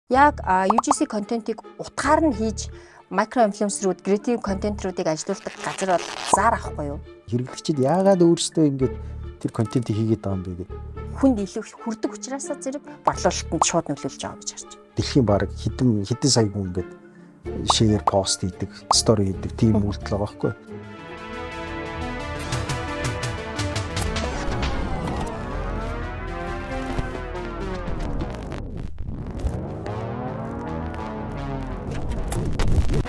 Яг UGC контентыг утгаар нь хийж micro influencer үүд, creative контентруудыг ажилуулдаг газар бол зар ахгүй юу? Хэрэглэгчид яагаад өөрсдөө ингэж тэр контентыг хийгээд байгаа юм бэ гэдэг. Хүнд илүү их хүрдэг учраас зэрэг борлуулалтанд шууд нөлөөлж байгаа гэж харж байна. Дэлхийн бараг хэдэн хэдэн сая хүн ингээд share пост хийдэг, story хийдэг тийм үйлдэл байгаа байхгүй юу?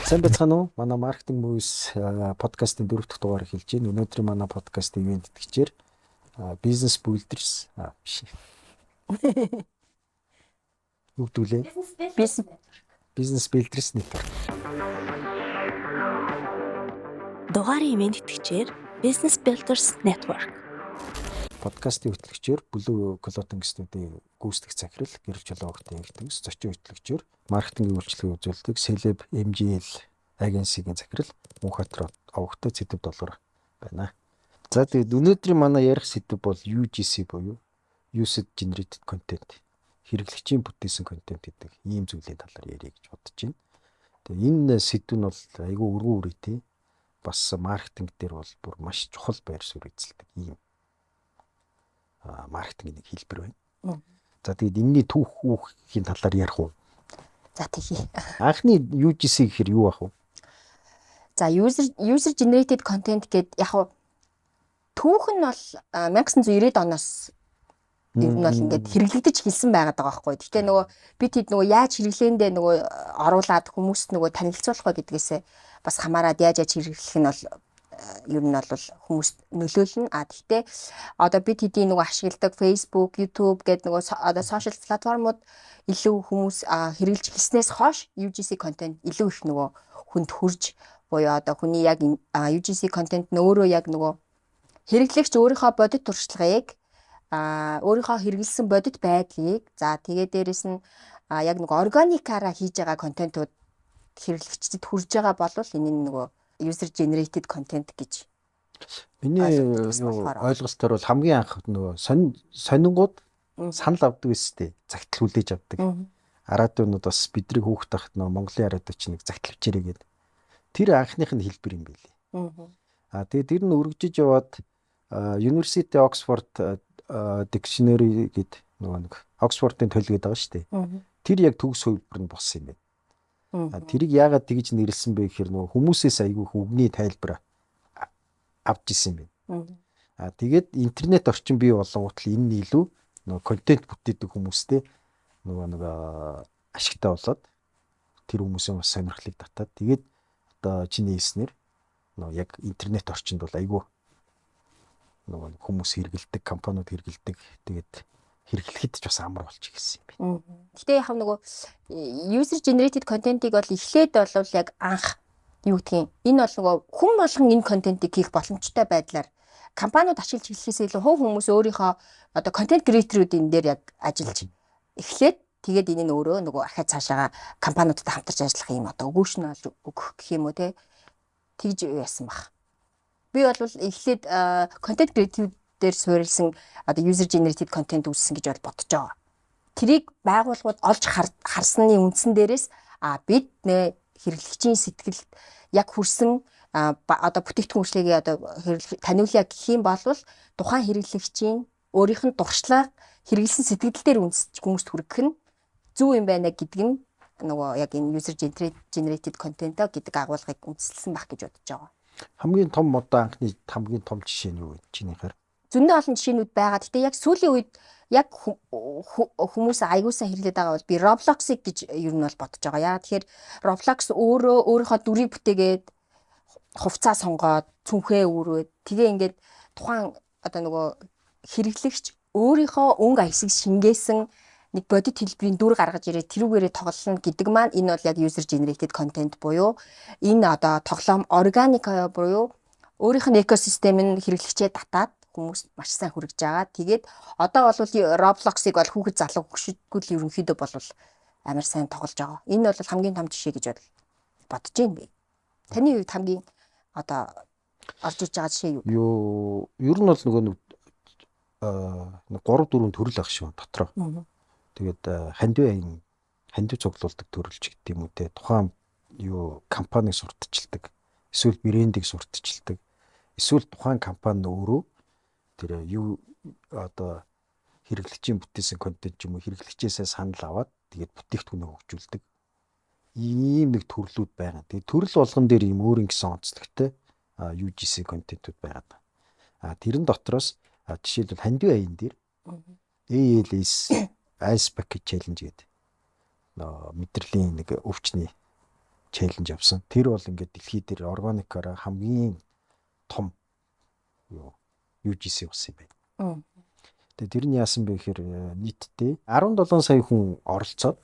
Сайн байцгаана уу? Манай Marketing Movies подкастын дөрөв дэх дугаар эхэлж байна. Өнөөдрийн манай подкастын ивээн тэтгэгчээр Business Builders биш. Юу гэдэг лээ? Business Builders Network. Дугаарын ивээн тэтгэгчээр Business Builders Network. Подкастын хөтлөгчөөр Blue Clothing Studio гүйцэтгэх захирал Гэрэл Чулуувагтын ихтгэс, зочин хөтлөгчөөр маркетингийн үйлчилгээ үзүүлдэг Celeb MGL агенсигийн захирал Мөнхбаатар овогтой Сэдэв долгор байна. За, тэгээд өнөөдрийн манай ярих сэдэв бол UGC буюу User Generated Content, хэрэглэгчийн бүтээсэн контент гэдэг ийм зүйлийн талаар ярья гэж бодож байна. Тэгээд энэ сэдэв нь бол айгүй өргөн үрээтэй, бас маркетинг дээр бол бүр маш чухал байр суурь эзэлдэг ийм маркетингийн нэг хэлбэр байна. За, тэгээд энэний түүх үүхийн талаар ярих уу? За, тэгье. Анхны UGC гэхээр юу ах вэ? За, user generated content гэд яг хуу түүх нь бол 1990-ад оноос ер нь бол ингээд хэрэглэгдэж эхэлсэн байгаад байгаа байхгүй. Гэхдээ нөгөө бид хэд нөгөө яаж хэрэглээндээ нөгөө оруулаад хүмүүст нөгөө танилцуулах вэ гэдгээсээ бас хамаарат яаж яаж хэрэглэх нь бол ер нь бол хүмүүст нөлөөлнө. А тэгтээ одоо бид хэдийн нөгөө ашигладаг Facebook, YouTube гэдэг нөгөө одоо social платформуд илүү хүмүүс хэрэглэж эхэлснээс хойш UGC контент илүү их нөгөө хүнд хүрж буюу одоо хүний яг UGC контент нь өөрөө яг нөгөө хэрэглэгч өөрийнхөө бодит туршлагыг, өөрийнхөө хэрэглэсэн бодит байдлыг, за тэгээ дээрэс нь яг нөгөө органикаараа хийж байгаа контентууд хэрэглэгчдэд хүрж байгаа бол энэ нь нөгөө user generated content гэж Миний ойлголтоор бол хамгийн анх нөгөө сонингууд санал авдаг өстэй загтал хүлээж авдаг. Араадиунууд бас бидний хүүхэд тахт нөгөө Монголын араадио чинь нэг загтал бичээрэй гэдэг. Тэр анхных нь хэлбэр юм билээ. Аа, тэгээд тэр нь өргөжиж яваад University Oxford Dictionary гэдэг нөгөө нэг Оксфордын толь гэдэг байгаа шүү дээ. Тэр яг төгс хувилбар нь болсон юм байна. Тэрийг яагаад тэгж нэрлсэн бэ гэхээр нөгөө хүмүүсээс айгүй их үгний тайлбар авч исэн юм байна. Аа, тэгээд интернет орчин бий болонгууд л энэ нь илүү нөгөө контент бүтээдэг хүмүүстэй нөгөө нэг ашигтай болоод тэр хүмүүсийн бас сонирхлыг татаад, тэгээд одоо чиний хэлснээр нөгөө яг интернет орчинд бол айгүй нөгөө хүмүүс хэрэгэлдэг, компаниуд хэрэгэлдэг. Тэгээд хэрэглэхэд ч бас амар болж ирсэн юм байна. Гэтэ яг нөгөө user generated content-ыг бол эхлээд бол яг анх юу гэдгийг, энэ бол нөгөө хүн болгон энэ контентыг хийх боломжтой байдлаар компаниуд ашиглаж эхлэхээс илүү хувь хүмүүс өөрийнхөө одоо контент creator-ууд энэ дээр яг ажиллаж эхлээд, тэгээд энэ нь өөрөө нөгөө ахиад цаашаага компаниудтай хамтарч ажиллах юм одоо өгөөш нь бол өгөх гэх юм уу те, тэгж яасан баг. Би бол эхлээд контент creator дээр суурилсан одоо user generated content үүссэн гэж бол бодож байгаа. Тэрийг байгууллагууд олж харсны үндсэн дээрээс бид нэ хэрэглэгчийн сэтгэлд яг хүрсэн одоо бүтээгдэхүүн үйлчилгээг одоо таниулъя гэх юм бол тухайн хэрэглэгчийн өөрийнх нь туршлага, хэрэглэсэн сэтгэл дээр үндэсч хүмүүст хүргэх нь зөв юм байна гэдэг нь нөгөө яг энэ user generated content гэдэг агуулгыг үндэслэсэн байх гэж бодож байгаа. Хамгийн том одоо анхны хамгийн том жишээ нь юу вэ? Чинийхээр зөндөө олон жишээнүүд байгаа. Гэтэ яг сүүлийн үед яг хүмүүс аягүй сайн хэрэглээд байгаа бол би Roblox-ыг гэж ер нь бол бодож байгаа. Яагаад тэгэхээр Roblox өөрөө өөрийнхөө дүрийг бүтээгээд, хувцас сонгоод, цүнхээ үүрээд, тэгээ ингээд тухайн одоо нөгөө хэрэглэгч өөрийнхөө өнгө аясыг шингээсэн нэг бодит хэлбэрийн дүр гаргаж ирээд тэрүүгээрээ тоглоно гэдэг маань энэ бол яг user generated content буюу энэ одоо тоглоом органик буюу өөрийнх нь экосистем нь хэрэглэгчээ татаад хүмүүс маш сайн хүрэж байгаа. Тэгээд одоо бол Roblox-ыг бол хүүхэд залуу хөгшөдгөл ерөнхийдөө бол амар сайн тоглож байгаа. Энэ бол хамгийн том жишээ гэж бодож байна би. Таны хувьд хамгийн одоо орж иж байгаа жишээ юу? Юу, ер нь бол нөгөө нэг 3 4 төрөл ах шиг дотроо. Тэгээд хандив аян хандив цуглуулдаг төрөлч гэдэг юм уу те, тухайн юу компаниг сурталчилдаг, эсвэл брендийг сурталчилдаг, эсвэл тухайн компани өөрөө тэр юу одоо хэрэглэгчийн бүтээсэн контент ч юм уу хэрэглэгчээсээ санал аваад тэгээд бүтээгдэхүүнээ хөгжүүлдэг ийм нэг төрлүүд байгаа. Тэгээд төрөл болгон дээр ийм өөр ингэсэн онцлогтой UGC контентууд байгаа. А тэрэн дотроос жишээлбэл хандив аян дээр ALS Ice Bucket Challenge гэдэг мэдрэлийн нэг өвчний challenge авсан. Тэр бол ингээд дэлхий дээр органикаараа хамгийн том юу UGC болсон юм байна. Тэгээ тэр нь яасан бэ гэхээр нийтдээ 17 сая хүн оролцоод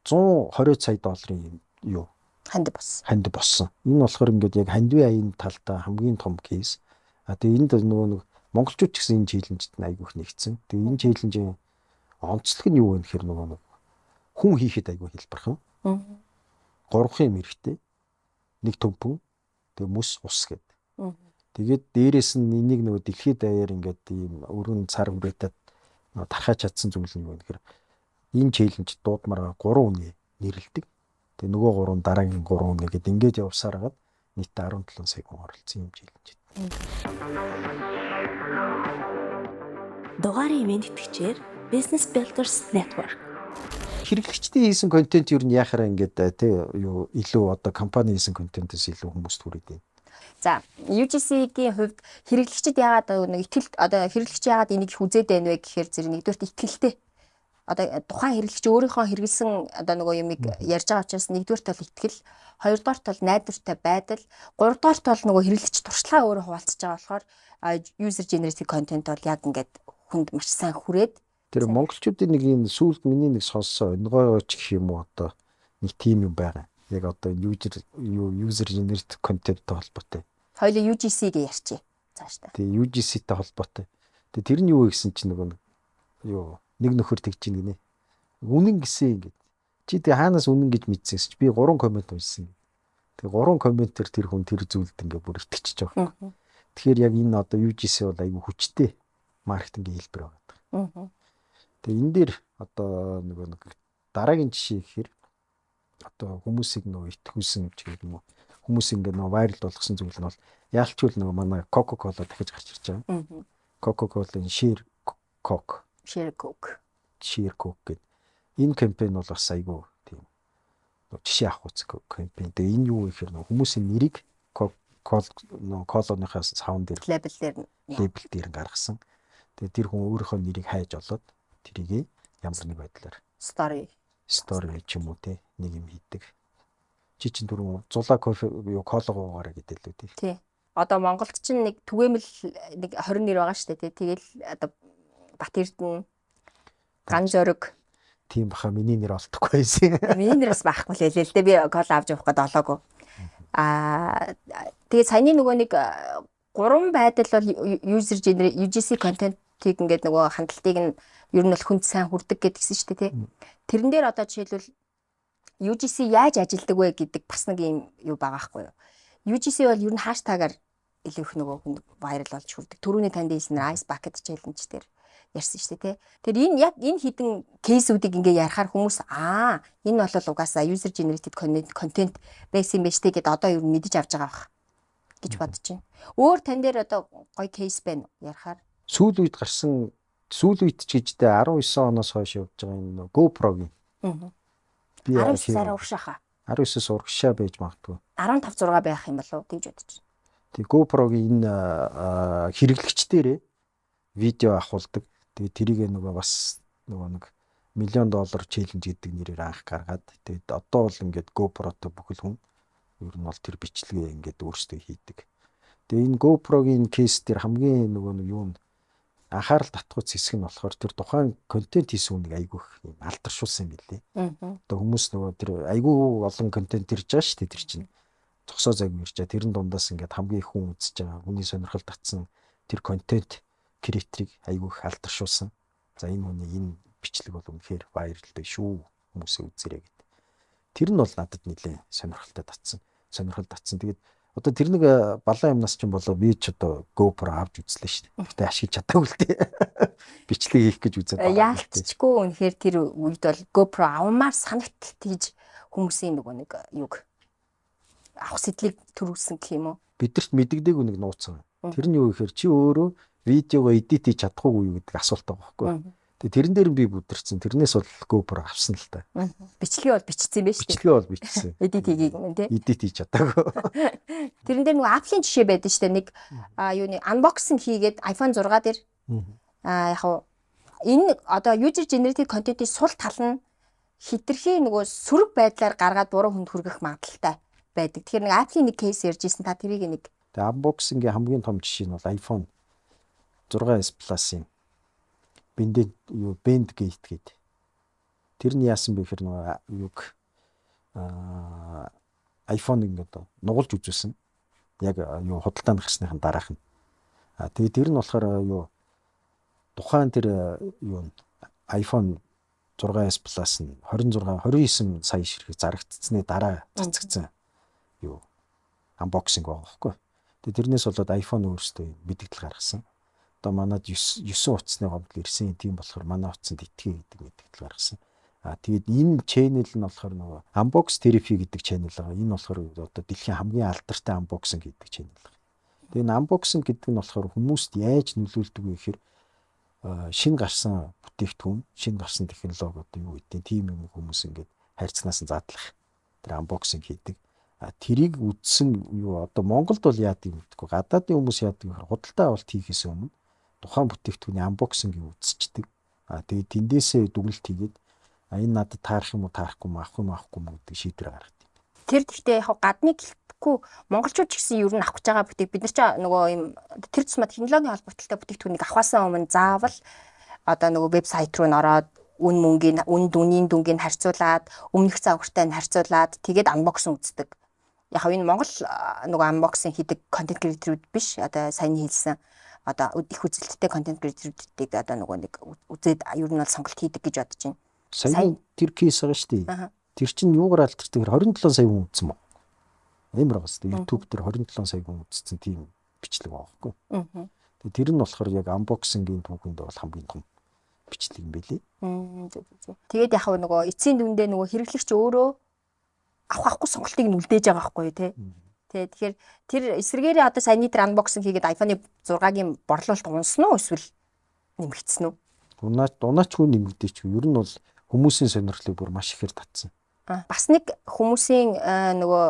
120 сая долларын юу хандив болсон. Хандив болсон. Энэ болохоор ингээд яг хандивын аян талдаа хамгийн том case. А тэгээ энд нөгөө нэг монголчууд ч гэсэн энэ challenge-д нь айгүйх нэгдсэн. Тэгээ энэ challenge-ийн онцлог нь юу вэ гэхээр нөгөө нэг хүн хийхэд айгүй хялбархан. Гурван юм хэрэгтэй. Нэг төмпөн, тэгээ мөс, ус гэдэг. Тэгээд дээрэс нь энийг нөгөө дэлхийд даяар ингээд ийм өргөн цар хүрээтэй тархаж чадсан зүйл нь юу вэ гэхээр энэ challenge дуудмаар 3 үний нэрлэдэг. Тэгээ нөгөө гурван дараагийн 3 үнэ гэд ингээд явсаар хагаад нийтдээ 17 сая хүн оролцсон юм challenge. Дугаарын ивээн тэтгэгчээр Business Builders Network. Хэрэглэгчдийн хийсэн контент юу нь яхаараа ингээд тий юу илүү одоо компани хийсэн контентээс илүү хүмүүст хүрээд байна. За, UGC-гийн хувьд хэрэглэгчид яагаад нэг итгэл одоо хэрэглэгч яагаад энийг их үзээд байна вэ гэхээр зэрэг нэгдүгээрт итгэлтэй. Одоо тухайн хэрэглэгч өөрийнхөө хэрэглэсэн одоо нөгөө юмыг ярьж байгаа учраас нэгдүгээрт бол итгэл, хоёрдугаарт бол найдвартай байдал, гуравдугаарт бол нөгөө хэрэглэгч туршлагаа өөрөө хуваалцаж байгаа болохоор user generated content бол яг ингээд хүнд маш сайн хүрээд. Тэр монголчуудын нэг юм сүүлд миний нэг сонссон онгойч гэх юм уу одоо нэг тийм юм байгаа. Яг одоо user юу user generated content-тэй холбоотой. Хоёулаа UGC-гээ ярьчих. Цаашдаа. Тэгээ UGC-тэй холбоотой. Тэгээ тэр нь юу вэ гэсэн чинь нөгөө юу нэг нөхөр тэгж ийн гинэ. Үнэн гэсэн ингээд. Чи тэгээ хаанаас үнэн гэж мэдсэн чи би 3 comment уншсан. Тэгээ 3 comment-ээр тэр хүн тэр зүйлд ингээд бүр итгэчихэж байгаа. Тэгэхээр яг энэ одоо UGC бол айгүй хүчтэй маркетингийн хэлбэр байгаа. Тэгээ энэ дээр одоо нөгөө нэг дараагийн жишээ гэхээр одоо хүмүүсийг нөгөө итгүүлсэн ч гэх юм уу хүмүүс ингээд нөгөө viral болгосон зүйл нь бол яалчгүй нөгөө манай Coca-Cola дахиж гарч ирж байгаа. Coca-Cola-ын Share Coke. Share Coke. Share Coke гэдэг энэ кампань бол бас айгүй тийм жишээ авах үз кампань. Тэгээ энэ юу гэхээр нөгөө хүмүүсийн нэрийг нөгөө колоныхаа савн дээр label дээр label дээр гаргасан. Тэгээ тэр хүн өөрийнхөө нэрийг хайж олоод тэрийг ямар нэг байдлаар story story ч юм уу те нэг юм хийдэг. Чи чинь түрүүн зулаа кофе юу кола гоогоорой гэдэг лүү тий. Тий. Одоо Монголд чинь нэг түгээмэл нэг 20 нэр байгаа шүү дээ тий. Тэгэл одоо Бат Эрдэнэ, Ган Зориг. Тийм баха, миний нэр олдохгүй байсан. Миний нэр бас байхгүй л лээ л дээ. Би кола авч явах гээд олоогүй. Аа, тэгээ саяны нөгөө нэг гурван байдал бол user generate UGC контентыг ингээд нөгөө хандлтыг нь ер нь бол хүнд сайн хүрдэг гэдгийгсэн шүү дээ тий. Тэрэн дээр одоо жишээлбэл UGC яаж ажилдаг вэ гэдэг бас нэг юм юу байгаа байхгүй юу. UGC бол ер нь hashtag-аар илүү их нөгөө хүнд viral болж хүрдэг. Түрүүний танд хэлсэн Ice Bucket Challenge дээр ярьсан шүү дээ тий. Тэр энэ яг энэ хэдэн case-үүдийг ингээ ярихаар хүмүүс аа, энэ бол угаасаа user generated content байсан юм байна шүү дээ гэдээ одоо ер нь мэдэж авч байгаа бах гэж бодож байна. Өөр тань дээр одоо гоё case байна уу ярихаар? Сүүл үед гарсан, сүүл үед ч гэжтэй 19 оноос хойш явж байгаа энэ GoPro-гийн. Би 19 сар урагшаахаа. 19-с урагшаа байж магадгүй. 15 6 байх юм болов уу тэгж бодож байна. Тэг GoPro-гийн энэ хэрэглэгчдэрээ видео авахулдаг. Тэгээ тэрийг нөгөө бас нөгөө нэг million dollar challenge гэдэг нэрээр анх гаргаад, тэгээд одоо бол ингээд GoPro-той бүхэл хүн ер нь бол тэр бичлэгээ ингээд өөрсдөө хийдэг. Тэгээ энэ GoPro-гийн case дээр хамгийн нөгөө нэг юу нь анхаарал татгууц хэсэг нь болохоор тэр тухайн контент хийсэн хүнийг айгүй их юм алдаршуулсан юм билээ. Одоо хүмүүс нөгөө тэр айгүй олон контент ирж байгаа шүү дээ, тэр чинь зогсоо зайгүй ирж байгаа. Тэрэн дундаас ингээд хамгийн их хүн үзэж байгаа, хүний сонирхол татсан тэр контент creator-ыг айгүй их алдаршуулсан. За, энэ хүний энэ бичлэг бол үнэхээр viral тай шүү. Хүмүүсээ үзээрэй гэдэг. Тэр нь бол надад нэлээд сонирхолтой татсан. Сонирхол татсан. Тэгээд Одоо тэр нэг балан юмнаас ч юм болоо би ч одоо GoPro авч үзлээ шүү дээ. Гэхдээ ашиглаж чадаагүй л дээ. Бичлэг хийх гэж үзээд байгаа. Яалтчгүй үнэхээр тэр үед бол GoPro авмаар санагт тийж хүмүүсийн нөгөө нэг юг авах сэтлийг төрүүлсэн гэх юм уу? Бидэрт мэддэгдээгүй нэг нууц. Тэр нь юу гэхээр чи өөрөө видеого edit хийж чадахгүй юу гэдэг асуулт байгаа байхгүй. Тэгээ тэрэн дээр би бүдэрсэн. Тэрнээс бол GoPro авсан л та. Бичлэгээ бол бичсэн юм байна шүү дээ. Бичлэгээ бол бичсэн. Edit хийгийг юм тий. Edit хийж чадаагүй. Тэрэн дээр нөгөө Apple-ийн жишээ байдаг шүү дээ. Нэг юуны unboxing хийгээд iPhone 6 дээр яг хав энэ одоо user generated content-ийн сул тал нь хитрхи нөгөө сөрөг байдлаар гаргаад буруу хүнд хүргэх магадлалтай байдаг. Тэгэхээр нэг Apple-ийн нэг case ярьж ирсэн, та тэрийг нэг. Тэгээ unboxing-ийн хамгийн том жишээ нь бол iPhone 6s Plus-ын бэндэ юу Bend Gate гэдэг. Тэр нь яасан бэ гэхээр нөгөө юг iPhone-ыг ингээд нугалж үзүүлсэн. Яг юу худалдаанд гарсныхан дараах нь. А тэгээ тэр нь болохоор юу тухайн тэр юу iPhone 6s Plus нь 26 29 сая ширхэг зарагдсаны дараа цацагдсан юу unboxing байгаа байхгүй. Тэгээ тэрнээс болоод iPhone өөрсдөө мэдээлэл гаргасан. Одоо манад 9 утасны гомдол ирсэн. Тийм болохоор манай утсанд итгэе гэдэг мэдээлэл гаргасан. А тэгээд энэ channel нь болохоор нөгөө Unbox Therapy гэдэг channel байгаа. Энэ болохоор одоо дэлхийн хамгийн алдартай unboxing гэдэг channel байгаа. Тэгээд энэ unboxing гэдэг нь болохоор хүмүүст яаж нөлөөлдөг вэ гэхээр шинэ гарсан бүтээгдэхүүн, шинэ гарсан технологи, одоо юу гэдэг тийм юм хүмүүс ингээд хайрцагнаас нь задлах тэр unboxing хийдэг. А тэрийг үзсэн юу одоо Монголд бол яадаг юм гэхгүй, гадаадын хүмүүс яадаг гэхээр худалдаа авалт хийхээс өмнө тухайн бүтээгдэхүүний unboxing-ийг үзчихдэг. А тэгээд тэндээсээ дүгнэлт хийгээд, а энэ надад таарах юм уу, таарахгүй юм, авах юм, авахгүй юм гэдэг шийдвэр гаргадаг. Тэр гэхдээ яг гадны гэлтгүй монголчууд ч гэсэн ер нь авах гэж байгаа бүтээг бид нар ч нөгөө юм тэр тусмаа технологийн холбогдлолтой бүтээгдэхүүнийг авахаасаа өмнө заавал одоо нөгөө вебсайт руу н ороод үн мөнгийн үн дүнийн дүнгийг харьцуулаад, өмнөх загвартай нь харьцуулаад, тэгээд unboxing үздэг. Яг энэ Монгол нөгөө unboxing хийдэг content creator үүд биш. Одоо саяны хэлсэн одоо их үзэлттэй content creator үүдийг одоо нөгөө нэг үзээд ер нь бол сонголт хийдэг гэж бодож байна. Сая тэр case байгаа шүү дээ. Тэр чинь юугаар алдартай гэхээр 27 сая хүн үзсэн мөн. Амар байгаа шүү дээ. YouTube дээр 27 сая хүн үзсэн тийм бичлэг байгаа байхгүй. Тэгээ тэр нь болохоор яг unboxing-ийн түүхэнд бол хамгийн том бичлэг юм билий. Зөв зөв. Тэгээд яг нөгөө эцсийн дүндээ нөгөө хэрэглэгч өөрөө авах авахгүй сонголтыг нь үлдээж байгаа байхгүй юу, те. Тэ, тэгэхээр тэр эсрэгээрээ одоо саяны тэр unboxing хийгээд iPhone-ы 6-гийн борлуулалт унсан уу эсвэл нэмэгдсэн үү? Унаач унаачгүй, нэмэгдээчгүй. Ер нь бол хүмүүсийн сонирхлыг бүр маш ихээр татсан. Бас нэг хүмүүсийн нөгөө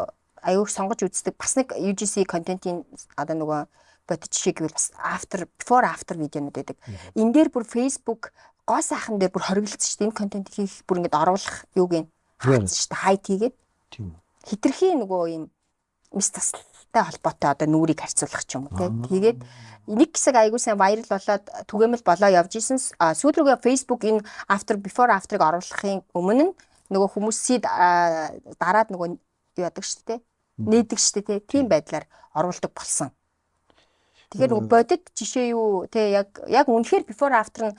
аюух сонгож үздэг бас нэг UGC контентын одоо нөгөө бодит жишээ гэвэл бас after, before, after видеонууд байдаг. Энэ дээр бүр Facebook гоо сайхан дээр бүр хориглолцсон шүү дээ. Энэ контент хийх бүр ингэж оруулах юуг нь хаацсан шүү дээ. Hide хийгээд. Тийм үү. Хитрхи нөгөө юм мэс заслалтай холбоотой одоо нүрийг харьцуулах ч юм уу те. Тэгээд нэг хэсэг айгуу сайн viral болоод түгээмэл болоо явж исэн. Сүүл рүүгээ Facebook энэ after, before, after-ыг оруулахын өмнө нь нөгөө хүмүүсийг дараад нөгөө юу яадаг шүү дээ. Нээдэг шүү дээ. Тийм байдлаар оруулдаг болсон. Тэгэхээр нөгөө бодит жишээ юу те, яг үнэхээр before, after нь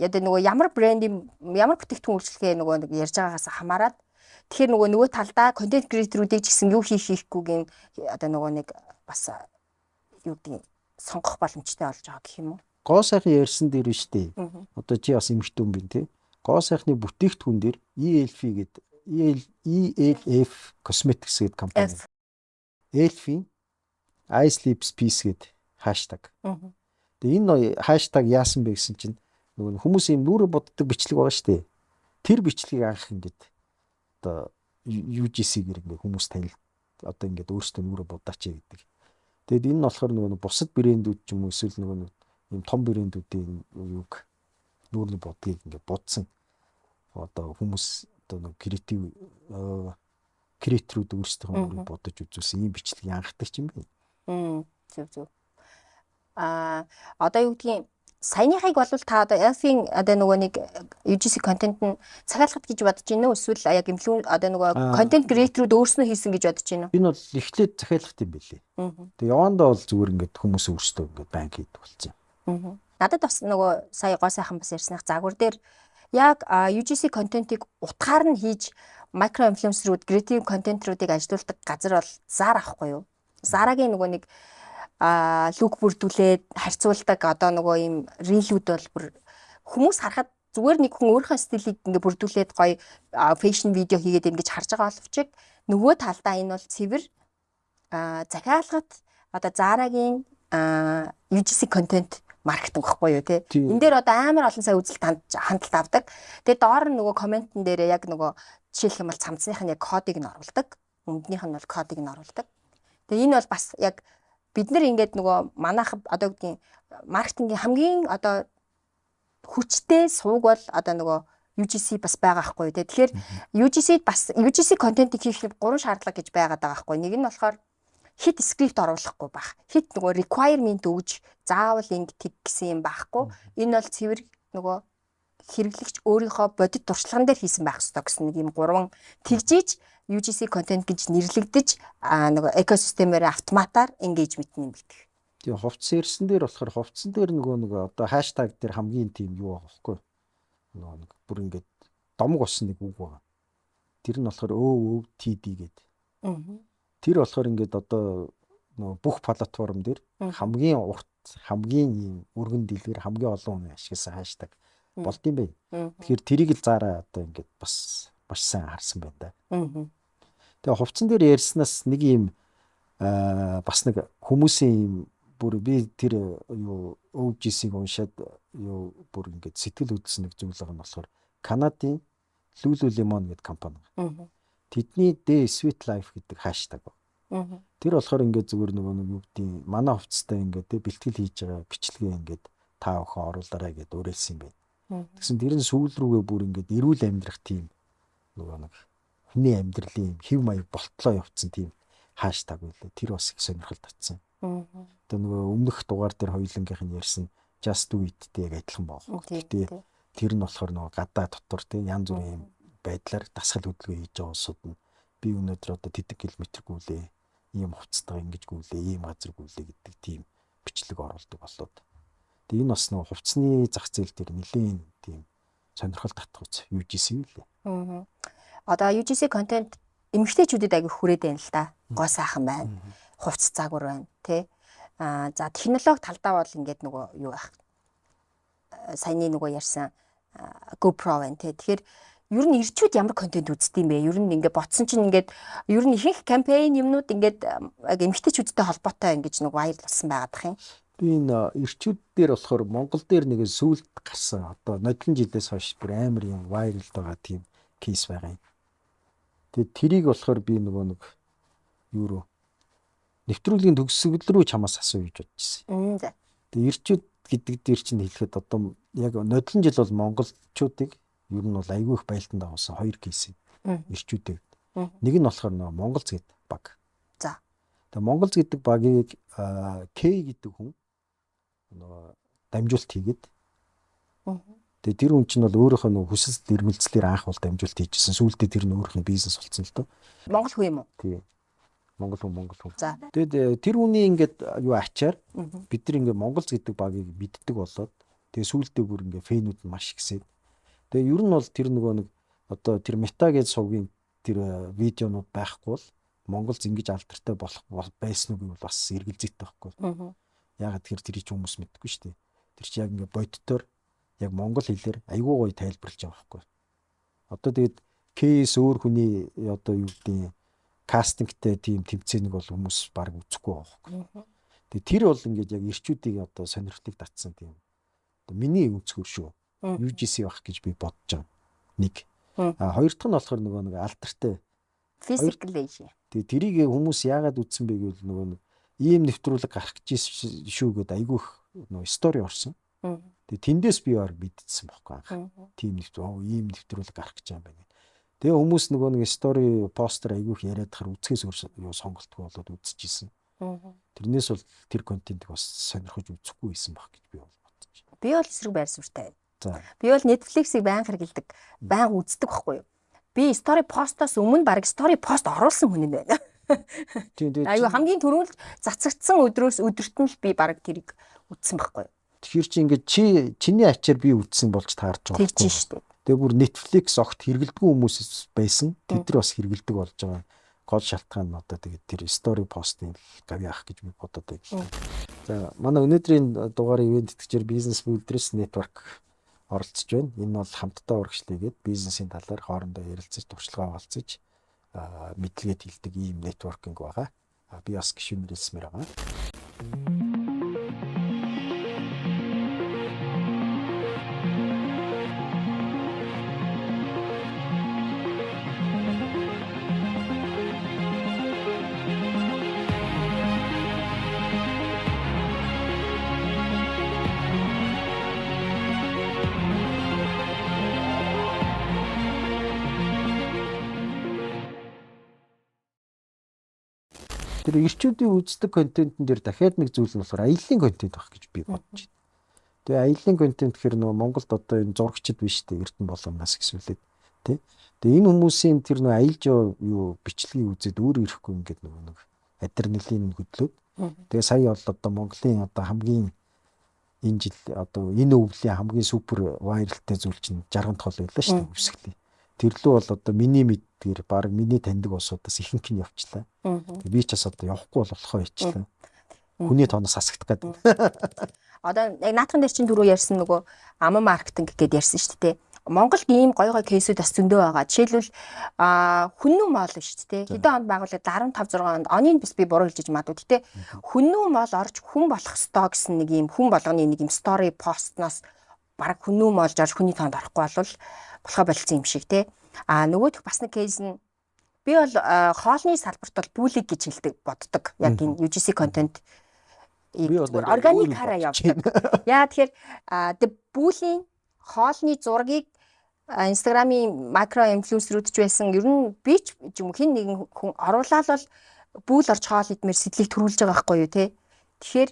одоо нөгөө ямар брендийн ямар бүтээгдэхүүн үйлчилгээ нөгөө нэг ярьж байгаагаас хамаарат. Тэгэхээр нөгөө талдаа content creator үүдийг ч гэсэн юу хийх хийхгүйг нь одоо нөгөө нэг бас юу гэдгийг сонгох боломжтой болж байгаа гэх юм уу? Гоо сайхан ярьсан дээр нь штэ. Одоо чи бас эмэгтэй хүн бин те. Гоо сайхны бүтээгдэхүүн дээр ELF гэдэг, ELF Cosmetics гэдэг компани. Elf-ийн Eyes Lips Peace гэдэг хаштаг. Тэгээ энэ хаштаг яасан бэ гэсэн чинь нөгөө хүмүүс юм нүрэ буддаг бичлэг байгаа шүү дээ. Тэр бичлэгийг анх ингээд одоо UGC-гэр ингээд хүмүүс танил одоо ингээд өөрсдөө нүрэ будаач гэдэг. Тэгээд энэ нь болохоор нөгөө бусад брэндүүд ч юм уу эсвэл нөгөө юм том брэндүүдийн юг нүүрний будгийг ингээд будсан одоо хүмүүс одоо нэг creative creator үүд өөрсдийнхөө нүрийг будаж үзүүлсэн ийм бичлэг анхдаг юм байна. Зөв зөв. Одоо юу гэдгийг саяныхыг бол та одоо Elf-ийн одоо нөгөө нэг UGC контент нь захиалгад гэж бодож байна уу, эсвэл яг influen одоо нөгөө content creator үүд өөрснөө хийсэн гэж бодож байна уу? Энэ бол эхлээд захиалгат юм билий. Тэгээ явандаа бол зүгээр ингээд хүмүүс өөрсдөө ингээд банк хийдэг болсон юм. Надад бас нөгөө сая гоо сайхан бас ярьсных загвар дээр яг UGC контентыг утгаар нь хийж micro influencer үүд, creative content руудыг ажилуулдаг газар бол зар ахгүй юу? Zara-гийн нөгөө нэг look бүрдүүлээд харьцуулдаг одоо нөгөө ийм reel үүд бол бүр хүмүүс харахад зүгээр нэг хүн өөрийнхөө стилийг ингээ бүрдүүлээд гоё fashion видео хийгээд ингэж харж байгаа боловч нөгөө талдаа энэ бол цэвэр захиалгат одоо Zara-гийн UGC content маркетинг гэхгүй юу, те. Энэ дээр одоо амар олон сая үзэлт, хандлт авдаг. Тэгээ доор нь нөгөө comment эн дээр яг нөгөө жишээлх юм бол цамцных нь яг кодыг нь оруулдаг. Өмднийх нь бол кодыг нь оруулдаг. Тэгээ энэ бол бас яг бид нар ингээд нөгөө манайх одоо гэдгийг маркетингийн хамгийн одоо хүчтэй сувг бол одоо нөгөө UGC бас байгаа хгүй, те. Тэгэхээр UGC бас UGC контентыг хийх гурван шаардлага гэж байгаад байгаа хгүй. Нэг нь болохоор хэт script оруулахгүй байх. Хэт нөгөө requirement өгж заавал ингэ тэг гэсэн юм байхгүй. Энэ бол цэвэр нөгөө хэрэглэгч өөрийнхөө бодит туршлаган дээр хийсэн байх ёстой гэсэн нэг юм гурван тэгжиж UGC content гэж нэрлэгдэж нөгөө экосистемээр автоматар engagement нэмэгдэх. Тийм, хувцас ярьсан дээр болохоор хувцсан дээр нөгөө нэг одоо hashtag дээр хамгийн тийм юу байгаа байхгүй. Нөгөө нэг бүр ингээд домог болсон нэг үг байгаа. Тэр нь болохоор OOTD гэдэг. Тэр болохоор ингээд одоо нөгөө бүх платформ дээр хамгийн урт, хамгийн ийм өргөн дэлгэр, хамгийн олон хүн ашигласан hashtag болд юм бэ. Тэгэхээр тэрийг л Zara одоо ингээд бас маш сайн харсан байна да. Тэгээ хувцсан дээр ярьснаас нэг ийм бас нэг хүмүүсийн ийм бүр би тэр юу OGC-г уншаад юу бүр ингээд сэтгэл хөдлсөн нэг зүйл байгаа нь болохоор Канадын Lululemon гэдэг компани. Тэдний The Sweat Life гэдэг hashtag байна. Тэр болохоор ингээд зүгээр нөгөө нэг юу гэдгийг манай хувцастай ингээд тэ бэлтгэл хийж байгаа бичлэгээ ингээд та бүхэн оруулаарай гэдээ уриалсан юм байна. Тэгсэн тэр нь сүүл рүүгээ бүр ингээд эрүүл амьдрах тийм нөгөө нэг хүний амьдралын хэв маяг болтлоо явцсан тийм hashtag байлаа. Тэр бас их сонирхол татсан. Одоо нөгөө өмнөх дугаар дээр хоёулангийнх нь ярьсан just do it-тэй яг адилхан баг. Гэхдээ тэр нь болохоор нөгөө гадаа дотор тийм янз бүрийн байдлаар дасгал хөдөлгөөн хийж байгаа улсууд нь би өнөөдөр одоо тэдэг километр гүйлээ, ийм хувцастайгаа ингэж гүйлээ, ийм газар гүйлээ гэдэг тийм бичлэг оруулдаг болоод. Тэгээ энэ бас нөгөө хувцсны зах зээл дээр нэлээд тийм сонирхол татах үз UGC үлээ. Одоо UGC контент эмэгтэйчүүдэд аягүй хүрээд байна л да. Гоо сайхан байна. Хувцас загвар байна, тий. Аа за, технологи талдаа бол ингээд нөгөө юу байх. Саяны нөгөө ярьсан GoPro байна, тий. Тэгэхээр ер нь эрчүүд ямар контент үздэг юм бэ? Ер нь ингээд ботсон чинь ингээд ер нь ихэнх кампайн юмнууд ингээд яг эмэгтэйчүүдтэй холбоотой ингэж нэг viral болсон байгаад тах юм. Би энэ эрчүүд дээр болохоор Монгол дээр нэг сүүлд гарсан одоо нодлон жилээс хойш бүр амар юм viral байгаа тийм case байгаа юм. Тэгээд тэрийг болохоор би нөгөө нэг юу руу нэвтрүүлгийн төгсгөл рүү чамаас асууя гэж бодчихсон. За. Тэгээд эрчүүд гэдэг дээр чинь хэлэхэд одоо яг нодлон жил бол монголчуудыг ер нь бол айгүй их байлдан дагуулсан хоёр case юм. Эрчүүдийг. Нэг нь болохоор нөгөө Монголз гэдэг баг. Тэгээ Монголз гэдэг багийг К гэдэг хүн нөгөө дамжуулалт хийгээд, тэгээ тэр хүн чинь бол өөрийнхөө нөгөө хүсэл эрмэлзлээр анх бол дамжуулалт хийжсэн. Сүүлдээ тэр нь өөрийнх нь бизнес болсон л доо. Монгол хүн юм уу? Тий. Монгол хүн, Монгол хүн. Тэгээд тэр хүний ингээд юу ачаар бид нар ингээд Монголз гэдэг багийг мэддэг болоод, тэгээ сүүлдээ бүр ингээд fan үүд нь маш ихсээд. Тэгээ ер нь бол тэр нөгөө нэг одоо тэр Meta гэж сувгийн тэр видеонууд байхгүй бол Монголз ингэж алдартай болох байсан уу гэвэл бас эргэлзээтэй байхгүй. Яагаад тэгэхээр тэрийг ч хүмүүс мэдэхгүй шүү дээ. Тэр чи яг ингээд боддоор яг монгол хэлээр айгүй гоё тайлбарлаж байгаа байхгүй. Одоо тэгээд case өөр хүний одоо юу гэдэг кастингтэй тийм тэмцээнийг бол хүмүүс баг үзэхгүй байгаа байхгүй. Тэгээд тэр бол ингээд яг эрчүүдийг одоо сонирхлыг татсан тийм одоо миний өнцгөр шүү. UGC байх гэж би бодож байгаа. Нэг. А хоёр дахь нь болохоор нөгөө нэг алдартай Physical Asia. Тэгээ тэрийг хүмүүс яагаад үзсэн бэ гэвэл нөгөө нэг ийм нэвтрүүлэг гарах гэж шүү гэдээ айгүй их нөгөө story орсон. Тэгээ тэндээс би баг мэдсэн байхгүй анх. Тийм нэвтрүүлэг, ийм нэвтрүүлэг гарах гэж юм байна. Тэгээ хүмүүс нөгөө нэг story постэр айгүй их яриад хахаар үзэхээс өөр юу сонголтгүй болоод үзчихсэн. Тэрнээс бол тэр контентыг бас сонирхож үзэхгүй байсан баг гэж би бол бодож байна. Би бол эсрэг байр суурьтай. За. Би бол Netflix-ийг байнга хэрэглэдэг. Байнга үздэг байхгүй юу? Би story post-оос өмнө баг story post оруулсан хүн юм байна. Тийм, тэгээд Айгүй хамгийн түрүүнд цацагдсан өдрөөс өдөрт нь л би баг тэрийг үзсэн байхгүй юу? Тэгэхээр чи ингээд чи чиний ачаар би үзсэн болж таарч байгаа Тэгж штэ. Тэгээ бүр Netflix огт хэрэглэдэггүй хүмүүс байсан. Тэд нар бас хэрэглэдэг болж байгаа. Гол шалтгаан нь одоо тэгээд тэр story post-ын гавь яах гэж би бодод байна. За, манай өнөөдрийн дугаарын ивээн тэтгэгчээр Business Builders Network оролцож байна. Энэ бол хамтдаа урагшлыгээд бизнесийн талаар хоорондоо ярилцаж, туршлага хуваалцаж, мэдлэгээ тэлдэг ийм networking байгаа. Би бас гишүүн хэлсмээр байгаа. Тэр ирчүүдийн үздэг контентын дээр дахиад нэг зүйл нь болохоор аяллаа контент байх гэж би бодож байна. Тэгээ аяллаа контент гэхэр нөгөө Монголд одоо энэ зурагчд биш үү, Эрдэнэ болоомнаас гэсвэлээд тий. Тэгээ энэ хүмүүсийн тэр нөгөө аялж юу бичлэгийг үзээд өөр ирэхгүй ингээд нөгөө нэг адреналин хөдлөөд. Тэгээ сая бол одоо Монголын одоо хамгийн энэ жил одоо энэ өвлийн хамгийн супер вайралтай зүйл чинь 60 тол байлаа шүү дээ, үсгэлээ. Тэр лүү бол одоо миний мэддгээр баг миний таньдаг улсуудаас ихэнх нь явчлаа. Би ч бас одоо явахгүй бол болохоо хийчлээ. Хүний тооноос хасагдах гэдэг. Одоо яг наатхан дээр чинь түрүү ярьсан нөгөө аман маркетинг гэдээ ярьсан шүү дээ. Монголд ийм гоё гоё case үүд бас зөндөө байгаа. Жишээлбэл Хүннү Mall шүү дээ. Хэдэн онд байгуулагдаад 15 6 онд оныг бас би буруу хэлж магадгүй. Гэтэ Хүннү Mall орж хүн болох ёстой гэсэн нэг ийм хүн болгоны нэг ийм story post-ноос бараг Хүннү Mall орж хүний тоонд орохгүй бол болохоо болцсон юм шиг те. А нөгөөх бас нэг case нь би бол хоолны салбарт бол бүлэг гэж хэлдэг боддог. Яг энэ UGC контент зүгээр органикаараа явдаг. Яа тэгэхээр тэг бүлийн хоолны зургийг Instagram-ийн micro influencer үүд ч байсан ер нь би ч юм хэн нэгэн хүн оруулаад бол бүл орж хоол идмээр сэтлийг төрүүлж байгаа байхгүй юу те. Тэгэхээр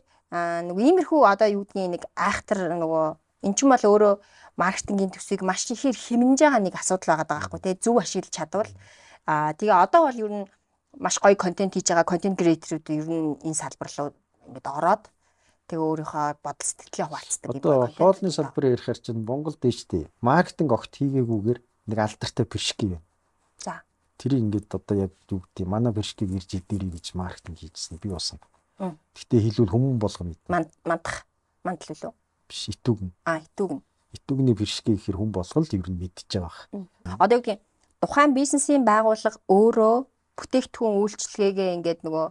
нөгөө иймэрхүү одоо юу гэдгийг нэг айхтар нөгөө эн чинь бол өөрөө маркетингийн төсвийг маш ихээр хэмнэж байгаа нэг асуудал байгаа байхгүй те. Зөв ашиглаж чадвал тэгээ одоо бол ер нь маш гоё контент хийж байгаа контент creator үүд ер нь энэ салбар руу ингээд ороод тэгээ өөрийнхөө бодол сэтгэлээ хуваалцдаг юм байна. Одоо хоолны салбарын ярихаар чинь Монголд дэжтэй маркетинг огт хийгээгүйгээр нэг алдартай пиршки байна. За. Тэрийг ингээд одоо яг юу гэдэг манай пиршкийг ирж идэрий гэж маркетинг хийжсэн би болсон. Гэтэ хэлвэл хүмүүн болгоно мэднэ. Мандах. Мандал үлээ? Биш, итүүгэн. Итүүгэн. Итүүгний пиршки гэхэр хүн болгон л ер нь мэдчихэж байгаа бах. Одоо юу гэх тухайн бизнесийн байгууллага өөрөө бүтээгдэхүүн үйлчилгээгээ ингээд нөгөө